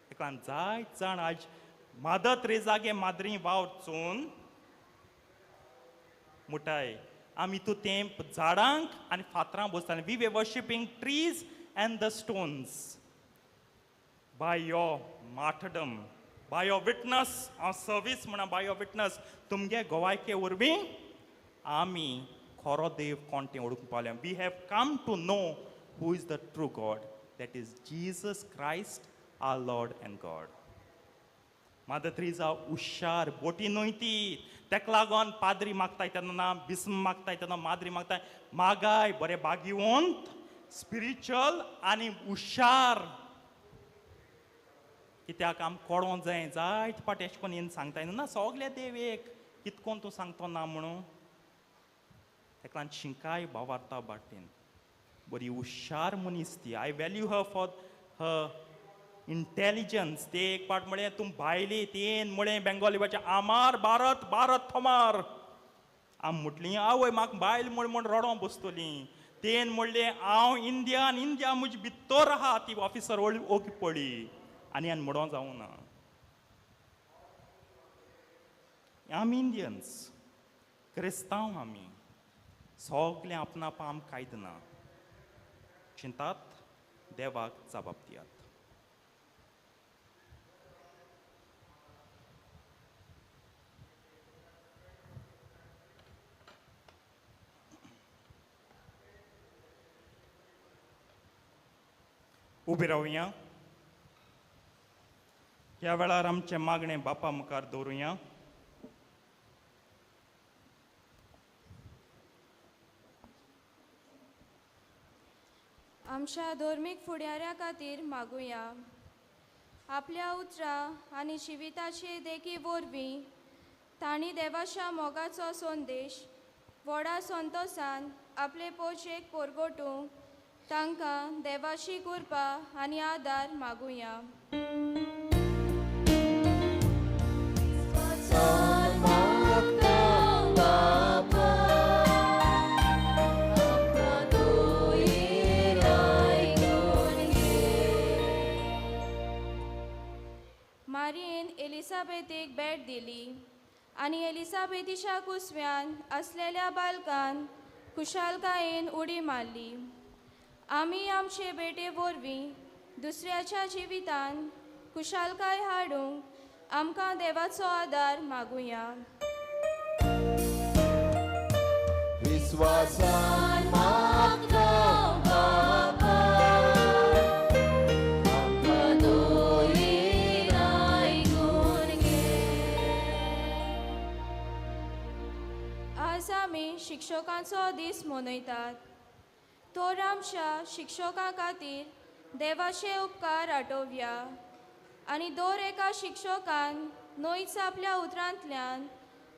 ताका लागून जायत जाण आयज मदर तेरेजागे माद्री वावर चोवन मुठाय आमी तूं तें झाडांक आनी फातरां बसतालीं. We were worshipping trees and the stones. By your martyrdom, by your witness, हांव सर्वीस म्हणा, बाय your witness, तुमगे गोवायके वरवीं आमी खरो देव कोण तें ओळखूंक पावले. We have come to know who is the true God, that is Jesus Christ our Lord and God. Mother Teresa हुशार बोटी न्हय ती, तेका लागून पाद्री मागताय तेन्ना, बिस्म मागताय तेन्ना, माद्री मागताय, मागाय बरें भाग्यवंत, स्पिरिच्युअल आनी हुशार. कित्याक आम कोडों जाय जायते फावट एशें कोन्न येवन सांगताय न्हू, ना सगळे देव एक, कितकोन तूं सांगतो ना म्हणून. तेका लागून शिंकाय भावार्ता बाटेन बरी हुशार मनीस ती. I value her for her intelligence. ते एक पाट म्हळें तूं भायली तेन म्हळें बेंगोली भाशा आमार भारत भारत थोमार. आम म्हटली आवय म्हाका बायल म्हण म्हण रडों बसतली. तेन म्हणलें हांव इंडियान, इंडिया म्हजी भितर आहा. ती ऑफिसर ओगी पडली आनी आनी म्हणों जावं ना. आमी इंडियन्स, क्रिस्तांव आमी, सगळें आपणाप आमकां कांयच ना. चिंतात, देवाक जबाब दियात. उबी रावया. ह्या वेळार आमचें मागणें बापा मुखार दवरुया. आमच्या धर्मीक फुडाऱ्या खातीर मागुया. आपल्या उतरां आनी जिविताचे देखी वरवीं तांणी देवाच्या मोगाचो संदेश व्हडा संतोसान आपले पोचेक परगटूंक तांकां देवाची कृपा आनी आदार मागुया. मारियेन एलिसाबेथीक भेट दिली आनी एलिसाबेथीच्या कुसव्यान आसलेल्या बालकान खुशालकायेन उडी मारली. आमी आमचे भेटे वरवीं दुसऱ्याच्या जिवितान खुशालकाय हाडूंक आमकां देवाचो आदार मागुया. विस्वासान मागता बापा, आमकां दोयेर आयकून घे. आज आमी शिक्षकांचो दीस मनयतात. तर आमच्या शिक्षकां खातीर देवाचे उपकार आठोवया आनी दर एका शिक्षकान न्हयच आपल्या उतरांतल्यान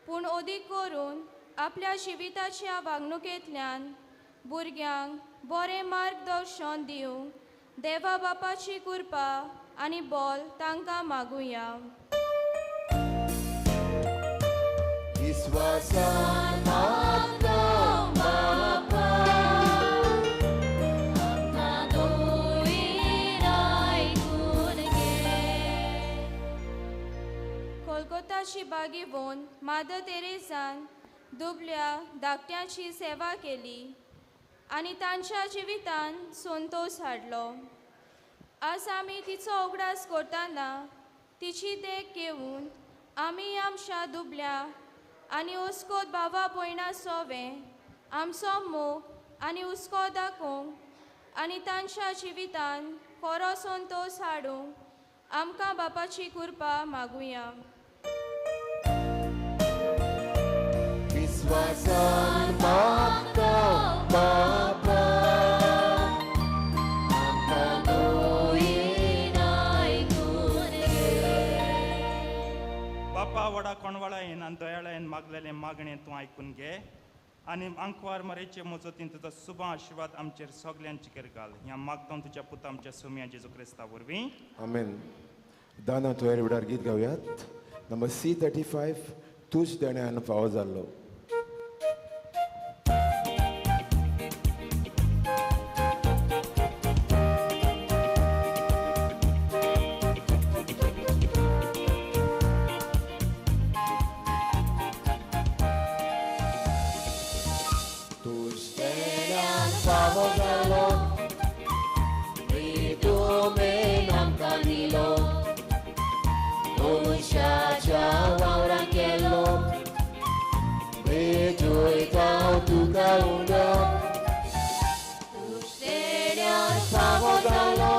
पूण अदीक करून आपल्या जिविताच्या वागणुकेंतल्यान भुरग्यांक बरें मार्गदर्शन दिवंक देवा बापाची कृपा आनी बोल तांकां मागुया. विस्वासान मागता बापा, आमकां दोयेर आयकून घे. कोलकोताची बागीवन मादर तेरेसान दुबल्या धाकट्यांची सेवा केली आनी तांच्या जिवितान संतोश हाडलो. आज आमी तिचो उगडास करतना तिची देख घेवन आमी आमच्या दुबल्या आनी हुस्को भावा भयणा सोवे आमचो मोग आनी हुस्को दाखोवंक आनी तांच्या जिवितान खरो संतोश हाडूंक आमकां बापाची कृपा मागुया. विस्वासान मागता बापा, आमकां दोयेर आयकून घे. बापा व्हडा कोणवाळायेन आनी दयाळायेन मागलेलें मागणें तूं आयकून घे आनी आंकवार मरेचे मजतीन तुजो सुबा आशिर्वाद आमचेर सगल्यांचेर घाल. ह्या मागता तुज्या पुता आमच्या सोम्या जेजू क्रिस्ता वरवीं. आमेन. दाना तुवें विडार गीत गावयात. नंबर C35, तूज देण्यान फावो जाल्लो. तूज देण्यान फावो जाल्लो, तुवें आमकां दिलो मनशाच्या वावरान केलो. भेटयता तुका उडो, देण्यान फावो जालो,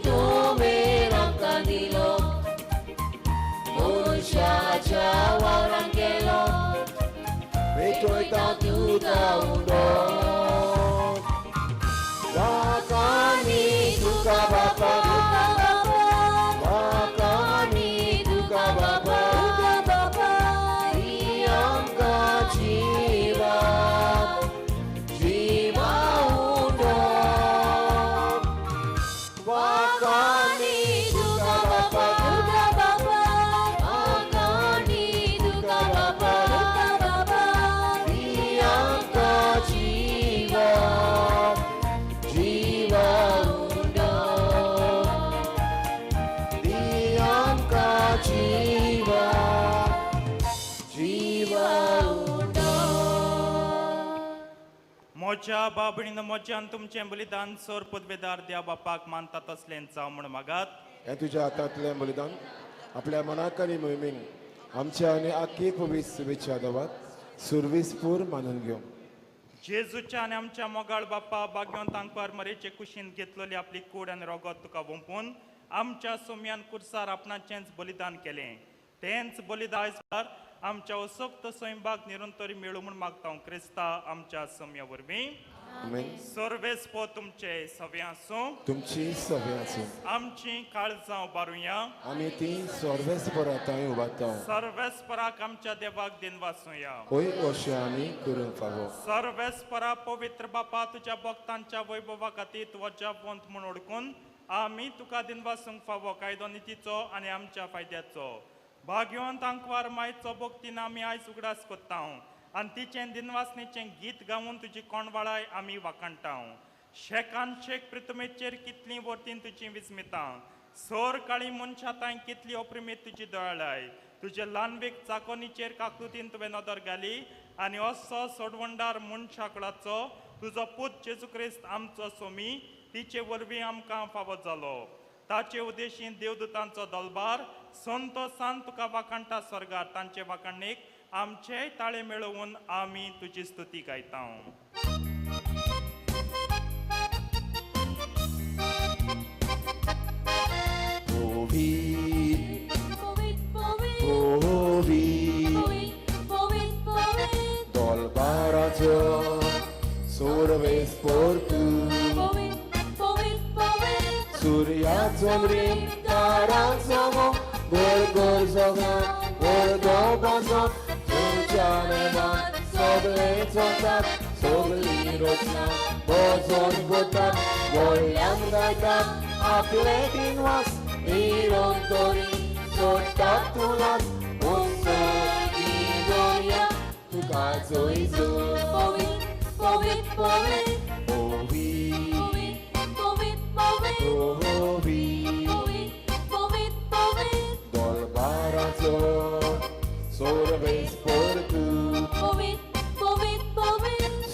तुवें आमकां दिलो मनशाच्या वावरान केलो. भेटयता तुका उडो. वाकानी तुका बापा, वाकानी तुका बापा, ही आमकां जिवा जिवा उडो. जिवा जिवा म्हज्या बाबणीन म्हज्यान तुमचें बलिदान सोर पदवेदार द्या बापाक मानता तसलें जावं म्हूण मागात. हें तुज्या हातांतलें बलिदान आपल्या मनाक आनी मोहिमेक आमच्या आनी आख्खी पवित्र शुभेच्छा दवात सुरवीसपूर मानून घेवं. जेजूच्या आनी आमच्या मोगाळ बापा भाग्यवंत आंकवार मरेचे कुशीन घेतलेली आपली कूड आनी रोगत तुका वोंपून आमच्या सोम्यान कुर्सार आपणाचेंच बलिदान केलें. तेंच बलिदान आमच्या असक्त स्वयंबाक निरंतरी मेळूं म्हूण मागता क्रिस्ता आमच्या सोम्या वरवीं. आमेन. सर्वेस्पो तुमचे सवे आसूं. तुमची सवे आसूं. आमची काळजां उबारुया. आमी ती सर्वेस्परा थंय उबारता. सर्वेस्पराक आमच्या देवाक दिनवासुया. होय अशें आमी करूंक फावो. सर्वेस्परा पवित्र बापा तुज्या भक्तांच्या वैभवा खातीर तूं वंत म्हूण ओळखून आमी तुका दिनवासूंक फावो कायदो नितीचो आनी आमच्या फायद्याचो. भाग्यवंत आंकवार मायचो भक्तीन आमी आयज उगडास कोत्ता आनी तिचें दिनवासणेचें गीत गावन तुजी कोणवाळाय आमी वाखाणटा. शेकान शेक प्रितमेचेर कितलीं वर्तीन तुजी विस्मितां सोर काळी मनशां तांय कितली अप्रिमीत तुजी दयाळाय. तुजे ल्हानवेक चाकोनीचेर काकृतीन तुवें नदर घाली आनी असो सोडवंडार मनशाकळाचो तुजो पूत जेजू क्रिस्त आमचो सोमी तिचे वरवीं आमकां फावो जालो. ताचे उद्देशीन देवदूतांचो दलबार संतोसान तुका वाखाणटा स्वर्गार. तांचे वाखाणणेक आमचेय ताळे मेळोवन आमी तुजी स्तुती गायता. दलबाराचो सुरवेस्पोर तूं सुर्याचो रीम तारांचो गोर गोर जगां गोर गोबाचो तुमच्या नेमान सगळे चलतात सगळीं रचना भजन करतात व्हडल्यान गायतात आपले दिनवास निरंतरी सोडटात तुलास उत्सवी दर्या तुका जय जय. पवित्र पवित्र पवित्र दलबाराचो सोरवेस्पोर तूं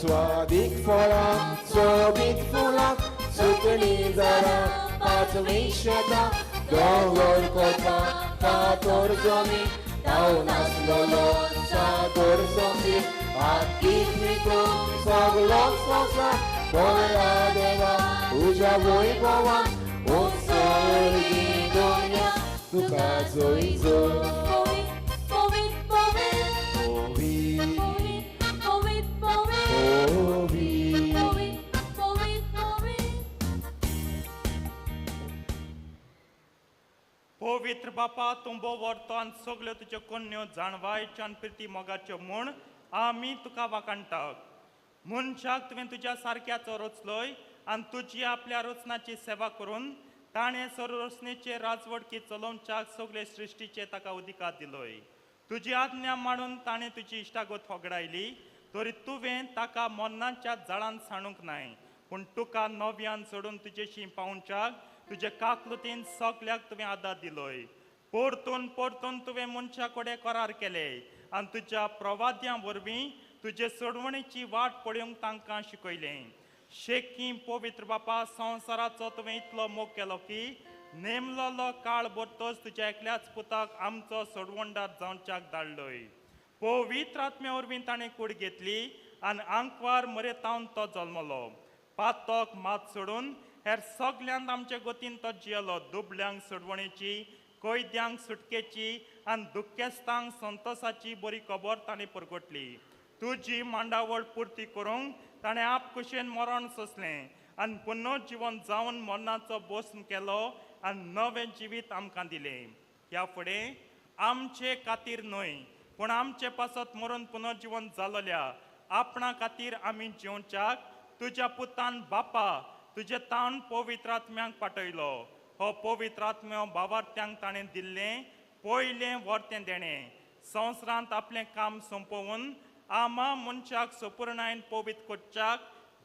स्वादीक फळां सोबीत फुलां सुकणी झाडां पाचवी शेतां दोंगर कोता फातर जमीन धांवन आसलेलो सागर संगीत आख्खी प्रितम सगलो संवसार बोला देवा तुज्या वैभवान उत्सर्गी दुनिया तुका जय जय. पवित्र बापा तूं भोव आनी सगल्यो तुज्यो कोन्न्यो जाणवायच्यो आनी प्रिती मोगाच्यो म्हूण आमी तुका वाखाणटात. मनशाक तुवें तुज्या सारक्याचो रचलोय आनी तुजी आपल्या रचनाची सेवा करून ताणें संरचनेचे राजवटकी चलोवच्याक सगळे सृश्टीचे ताका अधिकार दिलोय. तुजी आज्ञा मांडून ताणें तुजी इश्टागत होगडायली तरी तुवें ताका मरणाच्या जाळान सांडूंक नाय पूण तुका नव्यान सोडून तुजेशी पावोवच्याक तुजे काकलुतीन सगल्याक तुवें आदार दिलोय. परतून परतून तुवें मनशा कडेन करार केले आनी तुज्या प्रवाद्यां वरवीं तुजे सोडवणेची वाट पळोवंक तांकां शिकयलें. शेकी पवित्र बापा संवसाराचो तुवें इतलो मोग केलो की नेमलोलो काळ भरतोच तुज्या एकल्याच पुताक आमचो सोडवणदार जावच्याक धाडलोय. पवित्र आत्म्या वरवीं ताणें कूड घेतली आनी आंकवार मरेतावन तो जल्मलो. पातक मात सोडून हेर सगल्यांत आमचे गतीन तो जियेलो. दुबल्यांक सोडवणेची कैद्यांक सुटकेची आनी दुख्खेस्तांक संतोसाची बरी खबर ताणें परगटली. तुजी मांडावळ पुर्ती करूंक ताणें आपकुशेन मरण सोंसलें आनी पुनर्जिवन जावन मरणाचो बोस्म केलो आनी नवें जिवीत आमकां दिलें. ह्या फुडें आमचे खातीर न्हय पूण आमचे पासत मरून पुनर्जिवन जालोल्या आपणा खातीर आमी जिवच्याक तुज्या पुतान बापा तुजे ताण पवित्र आत्म्यांक पाठयलो. हो पवित्र आत्म्यो बावार्थ्यांक ताणें दिल्लें पयलें वर्तें देणें संवसारांत आपलें काम सोंपोवन आमा मनशाक सपुर्णायन पवित्र करच्याक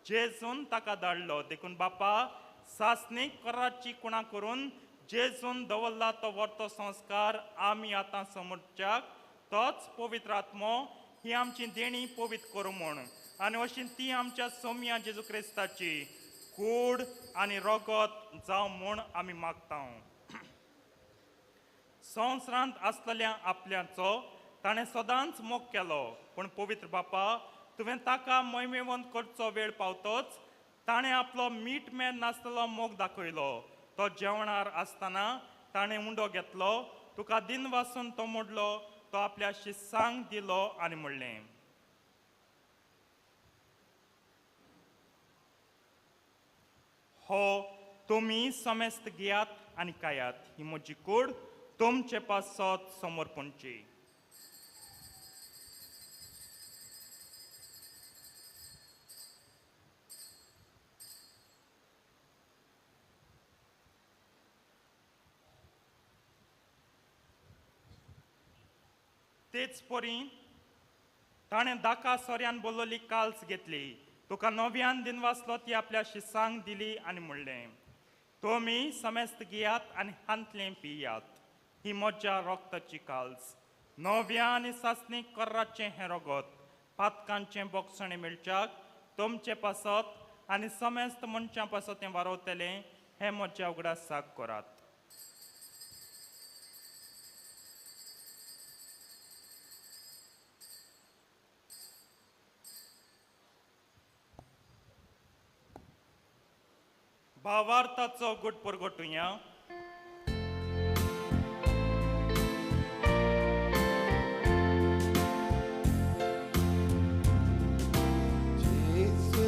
जेजून ताका धाडलो. देखून बापा सासणीक कराची कुणा करून जेजून दवरला तो वर्तो संस्कार आमी आतां समोरच्याक तोच पवित्र आत्मो ही आमची देणी पवित्र करूं म्हूण आनी अशी ती आमच्या सोम्या जेजू क्रिस्ताची कूड आनी रगत जावं म्हूण आमी मागता. संवसारांत आसलेल्या आपल्याचो ताणें सदांच मोग केलो, पूण पवित्र बापा तुवें ताका मोहिमेवंत करचो वेळ पावतोच ताणें आपलो मीठ मेळ नासलेलो मोग दाखयलो. तो जेवणार आसतना ताणें उंडो घेतलो, तुका दिन वासून तो मोडलो, तो आपल्या शिसांक दिलो आनी म्हणलें, हो तुमी समेस्त घेयात आनी खायात, ही म्हजी कूड तुमचे पासत समर्पणची. तेच परी ताणें दाका सोऱ्यान बोलवली काल्स घेतली, तुका नव्यान दिनवासलो, ती आपल्या शिसांक दिली आनी म्हणलें, तुमी समेस्त घेयात आनी हांतलें पियात, ही म्हज्या रगताची काल्स, नव्या आनी सासणी कर्राचें हें रगत पातकांचें बोगसणें मेळच्याक तुमचे पासत आनी समेस्त मनशां पासत तें वारवतलें, हें म्हज्या उगडासाक करात. भावार्थाचो गुट परगटुया. Gesù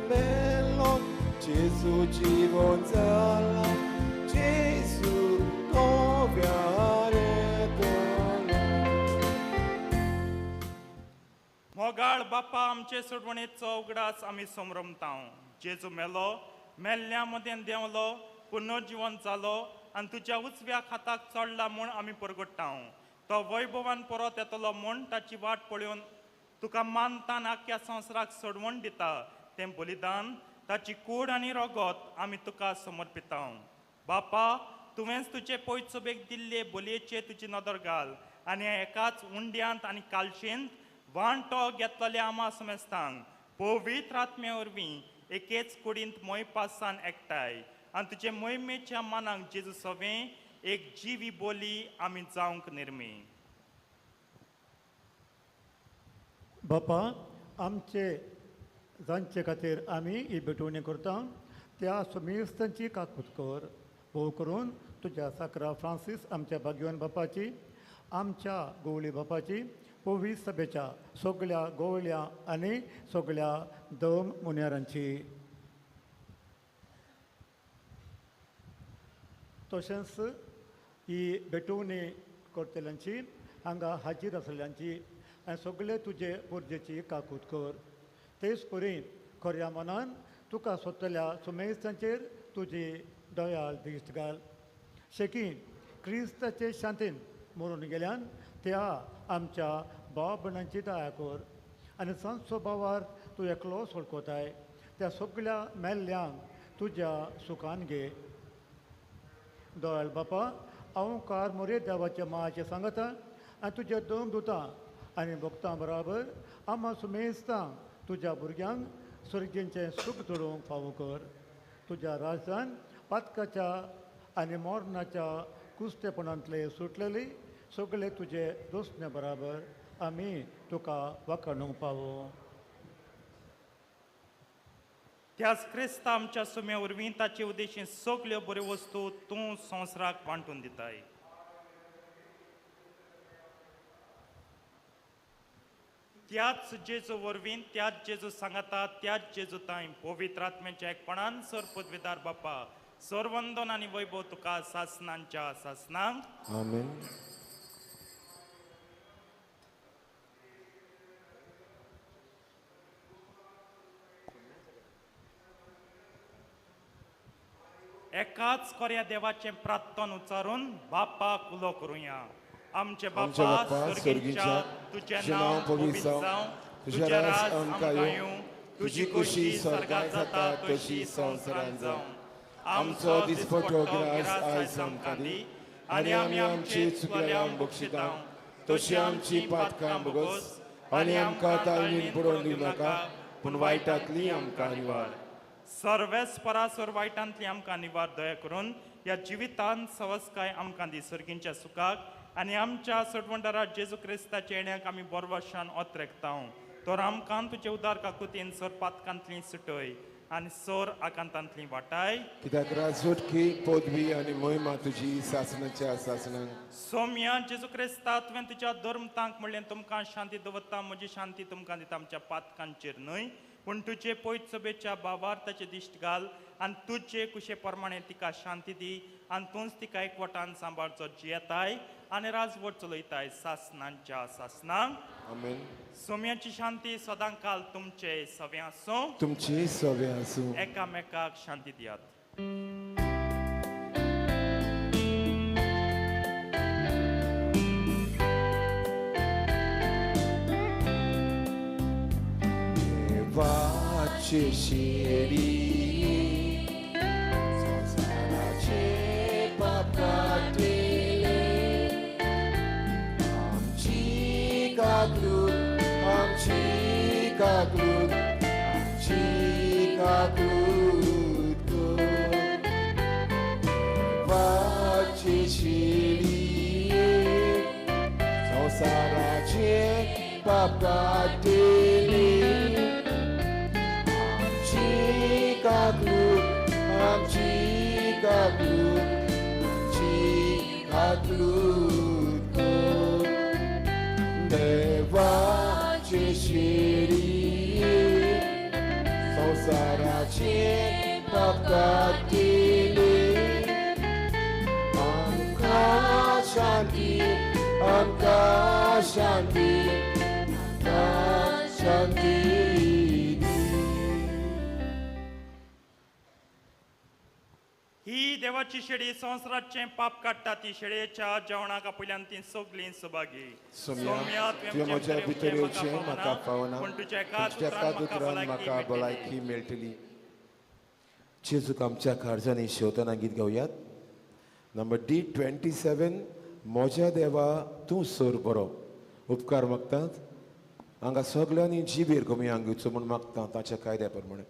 bello, Gesù जीवन जाला, Gesù मोगाळ बापा आमचे सोडवणेचो उगडास आमी समरमता. जेजू मेलो, मेल्ल्या मदें देंवलो, पुनर्जिवन जालो आनी तुज्या उजव्या हाताक चडला म्हूण आमी परगट्टा. तो वैभवान परत येतलो म्हूण ताची वाट पळोवन तुका मानतान आख्या संवसाराक सोडवण दिता. तें बलिदान, ताची कूड आनी रगत आमी तुका समर्पिता. बापा तुवेंच तुजे पयसोबेक दिल्ले बोलयेचे तुजी नदर घाल आनी एकाच उंड्यांत आनी कालशेंत वांटो घेतलेल्या आमा समेस्तांक पवित्र आत्म्या वरवीं एकेच कुडींत मोयपासान एकठांय आनी तुजे मोहिमेच्या मानाक जेजू सवें एक जिवी बोली आमी जावंक निर्मी. बापा आमचे जांचे खातीर आमी ही भेटवणी करता त्या सुमेस्तांची काकूत कर, भोव करून तुज्या साकरा फ्रांसीस आमच्या भाग्यवान बापाची, आमच्या गोवळी बापाची, पवित्र सभेच्या सगळ्या गोवळ्या आनी सगळ्या दम मुन्यारांची, तशेंच ही भेटवणी करतल्यांची, हांगा हाजीर आसलेल्यांची आनी सगळे तुजे पुर्जेची काकूत कर. तेच परी खऱ्या मनान तुका सोदतल्या सुमेस्तांचेर तुजी दयाळ दिश्ट घाल. शेकी क्रिस्ताचे शांतीन मरून गेल्यान त्या आमच्या भाव भयणांची दया कर आनी सांजचो भावार तूं एकलो सोडकोताय त्या सगळ्या मेल्ल्यांक तुज्या सुखान घे. दयाळ बापा हांव कार मोरे देवाच्या मायाचें सांगता आनी तुज्या दम दुता आनी भक्तां बराबर आमा सुमेस्तांक तुज्या भुरग्यांक सुर्गेंचें सूख जोडूंक फावो कर. तुज्या राजधान पातकाच्या आनी मरणाच्या कुस्तेपणांतले सुटलेले सगळे तुजे दोस्ने बराबर आमी तुका वाखाणूंक पावो. त्याच क्रिस्ता आमच्या सुम्या वरवीं ताचे उद्देशीन सगल्यो बऱ्यो वस्तू तूं संवसाराक वांटून दिताय. त्याच जेजू वरवीं, त्याच जेजू सांगाता, त्याच जेजू तांय पवित्र आत्म्याच्या एकपणान सर पदवीदार बापा सरवंदन आनी वैभव तुका सासनांच्या सासनांक. आमेन. एकाच कोऱ्या देवाचें प्रार्थन उच्चारून बापाक उलो करुया. आमचे बापा स्वर्गीच्या, तुजें नांव पवित्र जावं, तुजें राज आमकां येवं, तुजी खुशी स्वर्गांत जाता तशी संवसारांत जावं. आमचो दिसपट्टो ग्रास आयज आमकां दी आनी आमी आमची चुकल्यांक बक्षिता तशी आमची पातकां भोगोस आनी आमकां ताळणीन बुडोवन दिवं नाका पूण वायटांतली आमकां निवार. सर्वेस परासर वायटांतली आमकां निवार दया करून ह्या जिवितांत सवस्काय आमकां दी सर्गींच्या सुखाक आनी आमच्या सोडवणदारा जेजू क्रिस्ताच्या येण्याक आमी बोरवाशान ओतरेकता. तर आमकां तुजे उदार काकुतीन सर पातकांतली सुटय आनी सोर आकांतांतली वाटाय. कित्याक राजवटकी पदवी आनी मोहिमा तुजी सासणाच्या सासणाक. सोम्या जेजू क्रिस्ता तुवें तुज्या धर्म तांक म्हणलें तुमकां शांती दवरता म्हजी शांती तुमकां दिता आमच्या पातकांचेर न्हय पूण तुजे पयत सभेच्या बावार्थाचे दिश्ट घाल आनी तुजे कुशे प्रमाणे तिका शांती दी आनी तूंच तिका एकवटान सांबाळचो जियेताय आनी राजवट चलयताय सासणांच्या सासणांक. आमेन. सोम्याची शांती सदां काल तुमचे सवे आसूं. तुमची सवे आसूं. एकामेकाक शांती दियात. देवाची शिरी संवसाराचे पाप काडटले आमची काकूत आमची काकूत आमची काकूत कर. देवाची शिरी संवसाराचे पाप काडटले आमची काकूत आमची काकूत आमची काकूत कर. देवाची शिरी संवसाराचे पाप काडटले आमकां शांती आमकां शांती आमकां शांती दी. ही देवाची शेळी संवसाराचें पाप काडटा ती शेळयेच्या जेवणाक आपल्यान ती सगळीं सभागी. सोम्या तुवें म्हज्या भितर येवचें म्हाका फावना पूण तुज्या एकाच तुज्या एकाच उतरान म्हाका भलायकी मेळटली. जेजूक आमच्या काळजांनी शेवतना गीत गावयात. नंबर D27 म्हज्या देवा तूं सर बरो. उपकार मागतात हांगा सगळ्यांनी जिबेर कमी घेवचो म्हूण मागता ताच्या कायद्या प्रमाणे.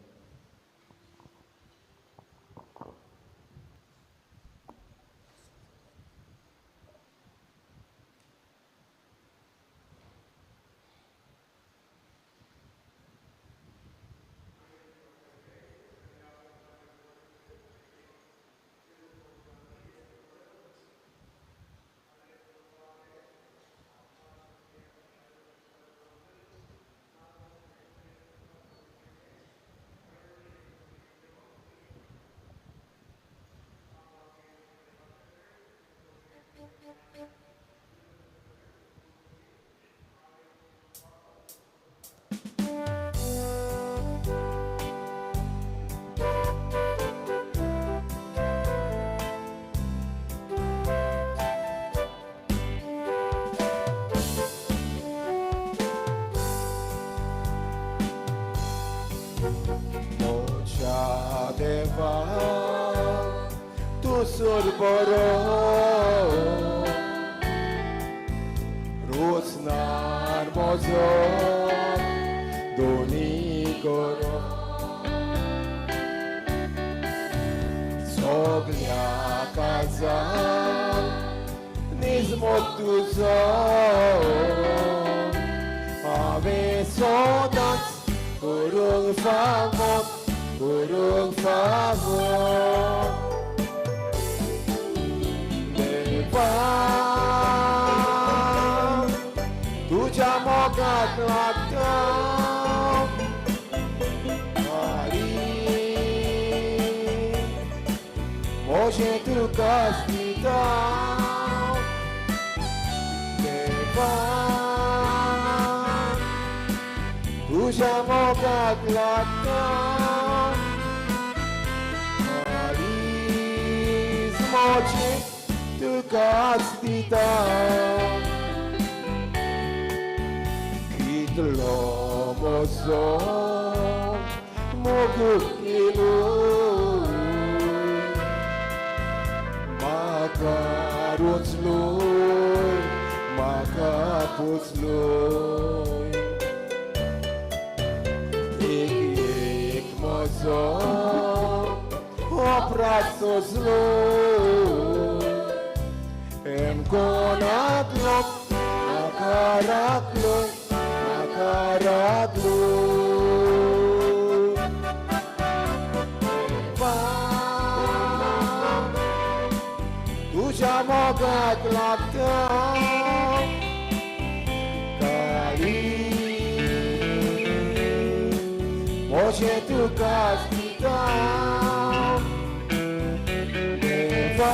देवा तूं सर बरो रोसनार म्हजो दोनी करो सगल्या काळजान निजमो तुजो हांवें सदांच करूंक फावो करूंक फावो. देवा तुज्या मोगाक लागता आरी म्हजें तुकाच दिता. देवा तुज्या मोगाक लागता म्हजें तुकाच दिता. कितलो म्हजो मोग केलो पोचलोय, म्हाका पोचलोय. एक एक म्हजो अपराध सोंसलोय, एमकोनांतलो म्हाका राखलोय, म्हाका राखलोय. देवा, तुज्या मोगाक लागता काळी म्हजें तुकाच दिता. देवा,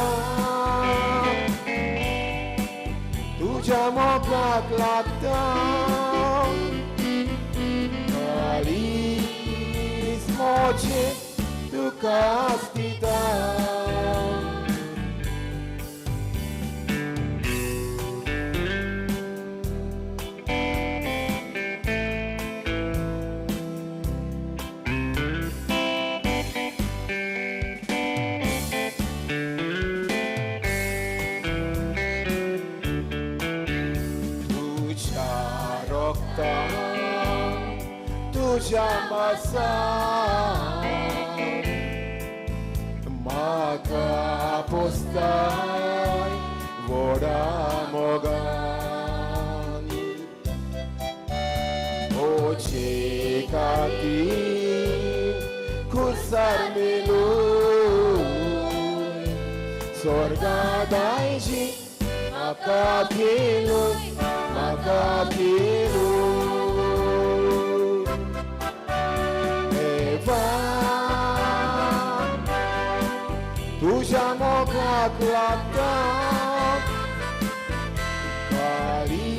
तुज्या मोगाक लागता काळीज म्हजें तुकाच दिता. तुज्या रक्तान, तुज्या मासान म्हाका पोसताय व्हडा मोगान. म्हजे खातीर खुर्सार मेलोय, स्वर्गा दायजी म्हाका दिलोय, म्हाका दिलोय. देवा, तुज्या मोगाक लागता काळी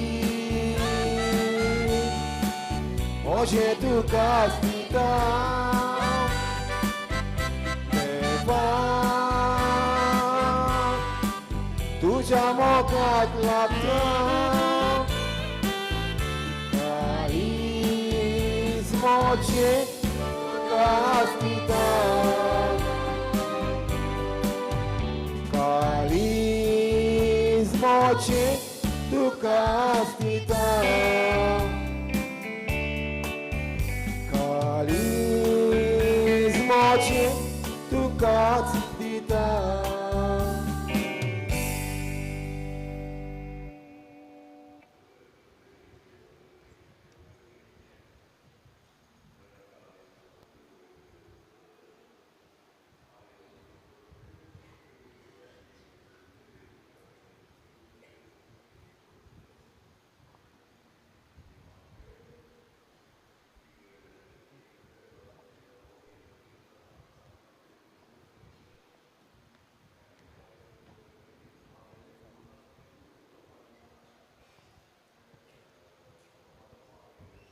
म्हजें तुकाच दिता. देवा, तुज्या मोगाक लागता काळीज म्हजें तुकाच दिता. काळीज म्हजें तुकाच दिता. काळीज म्हजें तुकाच दिता.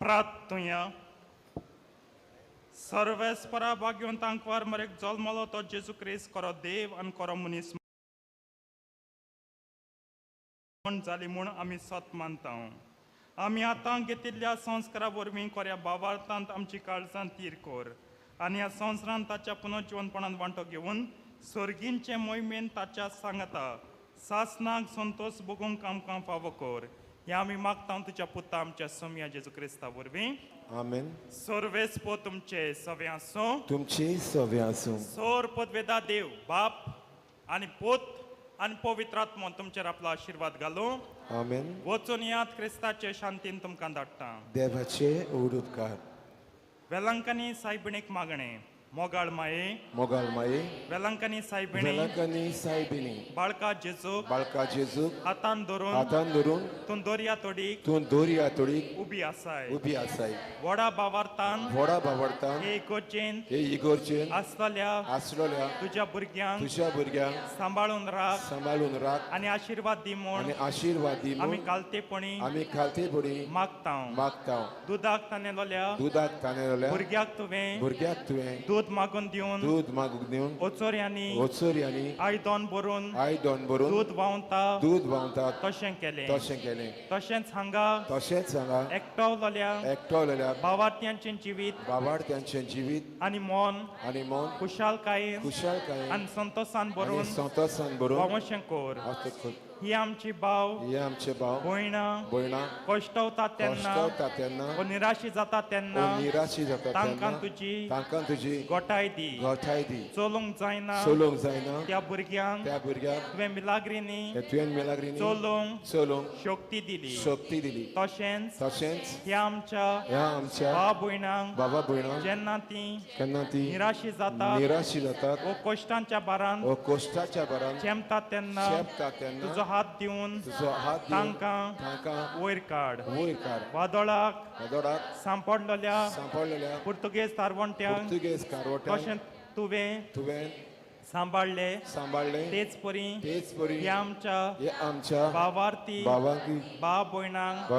प्रार्थुया. सर्वेस्परा भाग्यवंतांक वार मरेक जल्मलो तो जेजू क्रिस्त करो देव आनी करो मनीस म्हूण जाली म्हूण आमी सत मानता. आमी आतां घेतिल्ल्या संस्कारा वरवीं कोऱ्या भावार्थांत आमची काळजां तीर कर आनी ह्या संवसारांत ताच्या पुनर्जिवनपणान वांटो घेवन सर्गींचे मोहिमेन ताच्या सांगता सासनाक संतोश भोगूंक आमकां फावो कर. हें आमी मागता तुज्या पुता आमच्या सोमया जेजू क्रिस्ता वरवीं. आमेन. सर्वेस्पो तुमचे सवे आसूं. तुमचे सवे आसूं. सोर पदवेदा देव बाप आनी पूत आनी पवित्र आत्मो तुमचेर आपलो आशिर्वाद घालूं. आमेन. वचून यात, क्रिस्ताचे शांतीन तुमकां धाडटा. देवाचे उपकार. वेलंकनी सायबिणीक मागणें. मोगाळ माये, मोगाळ माये, वेलंकनी सायबिणी, वेलंकनी सायबिणी, बाळका जेजूक, बाळका जेजूक हातान धरून, हातान धरून तूं दर्या तोडीक, तूं दर्या तोडीक उबी आसाय, उबी आसाय. व्हडा भावार्थान, व्हडा भावार्थान हे इगोर्जेन, हे इगोर्जेन आसतल्या, आसलेल्या तुज्या भुरग्यांक, तुज्या भुरग्यांक सांबाळून राख, सांबाळून राख आनी आशिर्वाद दी म्हूण, आनी आशिर्वाद दी म्हूण आमी खालतेपणी, आमी खालतेपणी मागता. मागता. दुदाक तानेलोल्या, दुदाक तानेलोल्या भुरग्याक तुवें, भुरग्याक तुवें दूद मागून दिवन, दूद मागून दिवन ओचोऱ्यांनी, ओचोऱ्यांनी आयदन भरून, आयदन भरून दूद व्हांवता, दूद व्हांवता तशें केलें, तशें केलें. तशेंच हांगा, तशेंच हांगा एकटवलेल्या, एकटवलेल्या भावार्थ्यांचें जिवीत, भावार्थ्यांचें जिवीत आनी मन, आनी मन खुशालकायेन, खुशालकायेन आनी संतोसान भरून, आनी संतोसान भरून व्हांवशें कर. अशें कर. ही आमची भाव हे आमचे भाव भयणां भयणां कश्टवतात तेन्ना कश्टवता तेन्ना वो निराशी जाता तेन्ना ओ निराशी जाता तांकां तेन्ना तुजी तांकां तुजी गोठाय दी. गोठाय दी. चलूंक जायना चलूंक जायना त्या भुरग्यांक त्या भुरग्यांक तुवें मिलाग्रीनी तुवें मिलाग्रीनी चलूंक चलूंक शक्ती दिली. शक्ती दिली. तशेंच तशेंच ह्या आमच्या ह्या आमच्या भाव भयणांक बाबा भयणांक जेन्ना ती केन्ना ती निराशी जातात निराशी जातात वो कश्टांच्या भारान ओ कश्टाच्या भारान चेंपतात तेन्ना चेपतात तेन्ना तुजो हात दिवन तुजो हात दिवन तांकां तांकां वयर काड. वयर काड. वादळाक वादळाक सांपडलेल्या सांपडलेल्या पुर्तुगेज तारवंट्यांक पुर्तुगेज कारवट्यांक तशें तुवें तुवें सांबाळ्ळे सांबाळ्ळे तेच परी तेच परी ह्या आमच्या हे आमच्या भावार्थी भावांकी भाव भयणांक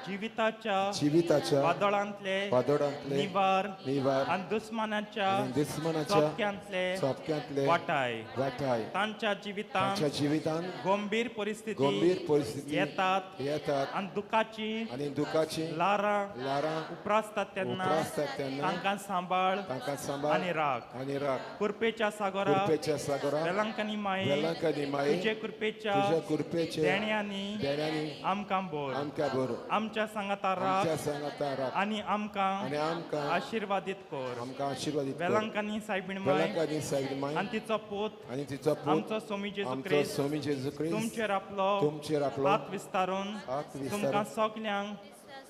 जिविताच्या जिविताच्या वादळांतले वादळांतले निवार निवार आनी दुस्मानाच्या आनी दुस्मानाच्या चोपक्यांतले चोपक्यांतले वाटाय. वाटाय. तांच्या जिवितांत तांच्या जिवितांत गंभीर परिस्थिती गंभीर परिस्थिती येतात येतात आनी दुखाची आनी दुखाची ल्हारां ल्हारां उप्रासतात तेन्ना उप्रासतात तेन्ना तांकां सांबाळ तांकां सांबाळ आनी राख. आनी राख. कृपेच्या सागरा कृपेच्या सागरा वेलंकनी माये वेलंकनी माये तुजे कृपेच्या तुज्या कृपेचे देण्यांनी देण्यांनी आमकां भर. आमकां भर. आमच्या सांगाता राख आमच्या सांगाता राख आनी आमकां आनी आमकां आशिर्वादीत कर. आमकां आशिर्वादीत कर. वेलंकनी सायबीण माय वेलंकनी सायबीण माय आनी तिचो पूत आनी तिचो पूत आमचो स्वामी जेजू आमचो क्रिस्त स्वामी जेजू क्रिस्त तुमचेर आपलो तुमचेर आपलो हात विस्तारून हात विस्तारून तुमकां सगल्यांक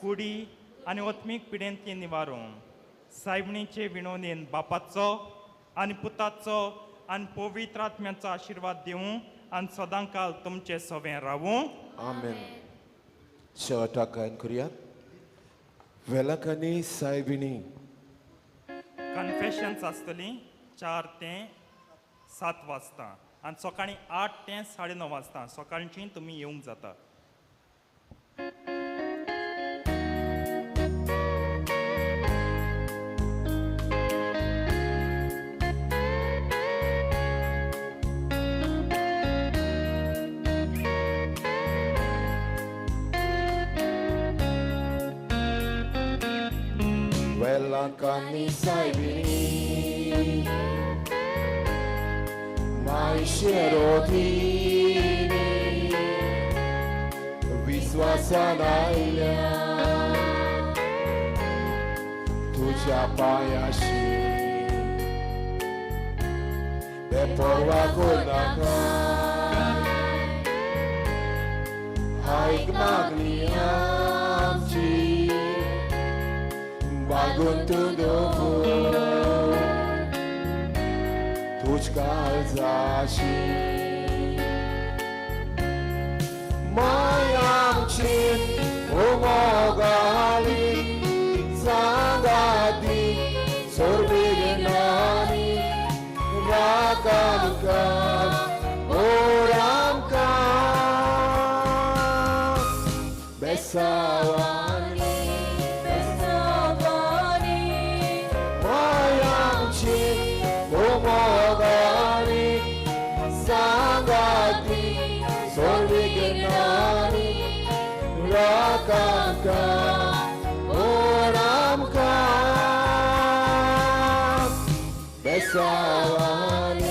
कुडी आनी ओत्मीक पिडेंतली निवारूं. सायबणीचे विणवणेन बापाचो आनी पुताचो आनी पवित्र आत्म्याचो आशिर्वाद दिवं आनी सदांकाल तुमचे सवें रावूं. आमेन. शेवटाक गायन करुया. वेलंकनी सायबिणी कन्फेशन्स आसतली 4 ते 7 वाजता आनी सकाळीं 8 ते 9:30 वाजता. सकाळची तुमी येवंक जाता. Velankani saibini mai sherotini विश्वासान आयल्या तुझ्या पायाशी बेपर्वा करनाका आयक मागणी आमची बागून तूं दवर तुज काळजाशी माय आमची उमोगाली सांगाती सोर्बिगनानी राख आमकां ओ आमकां बेसावानी बेसावानी माय आमची उमोगाली सांगाती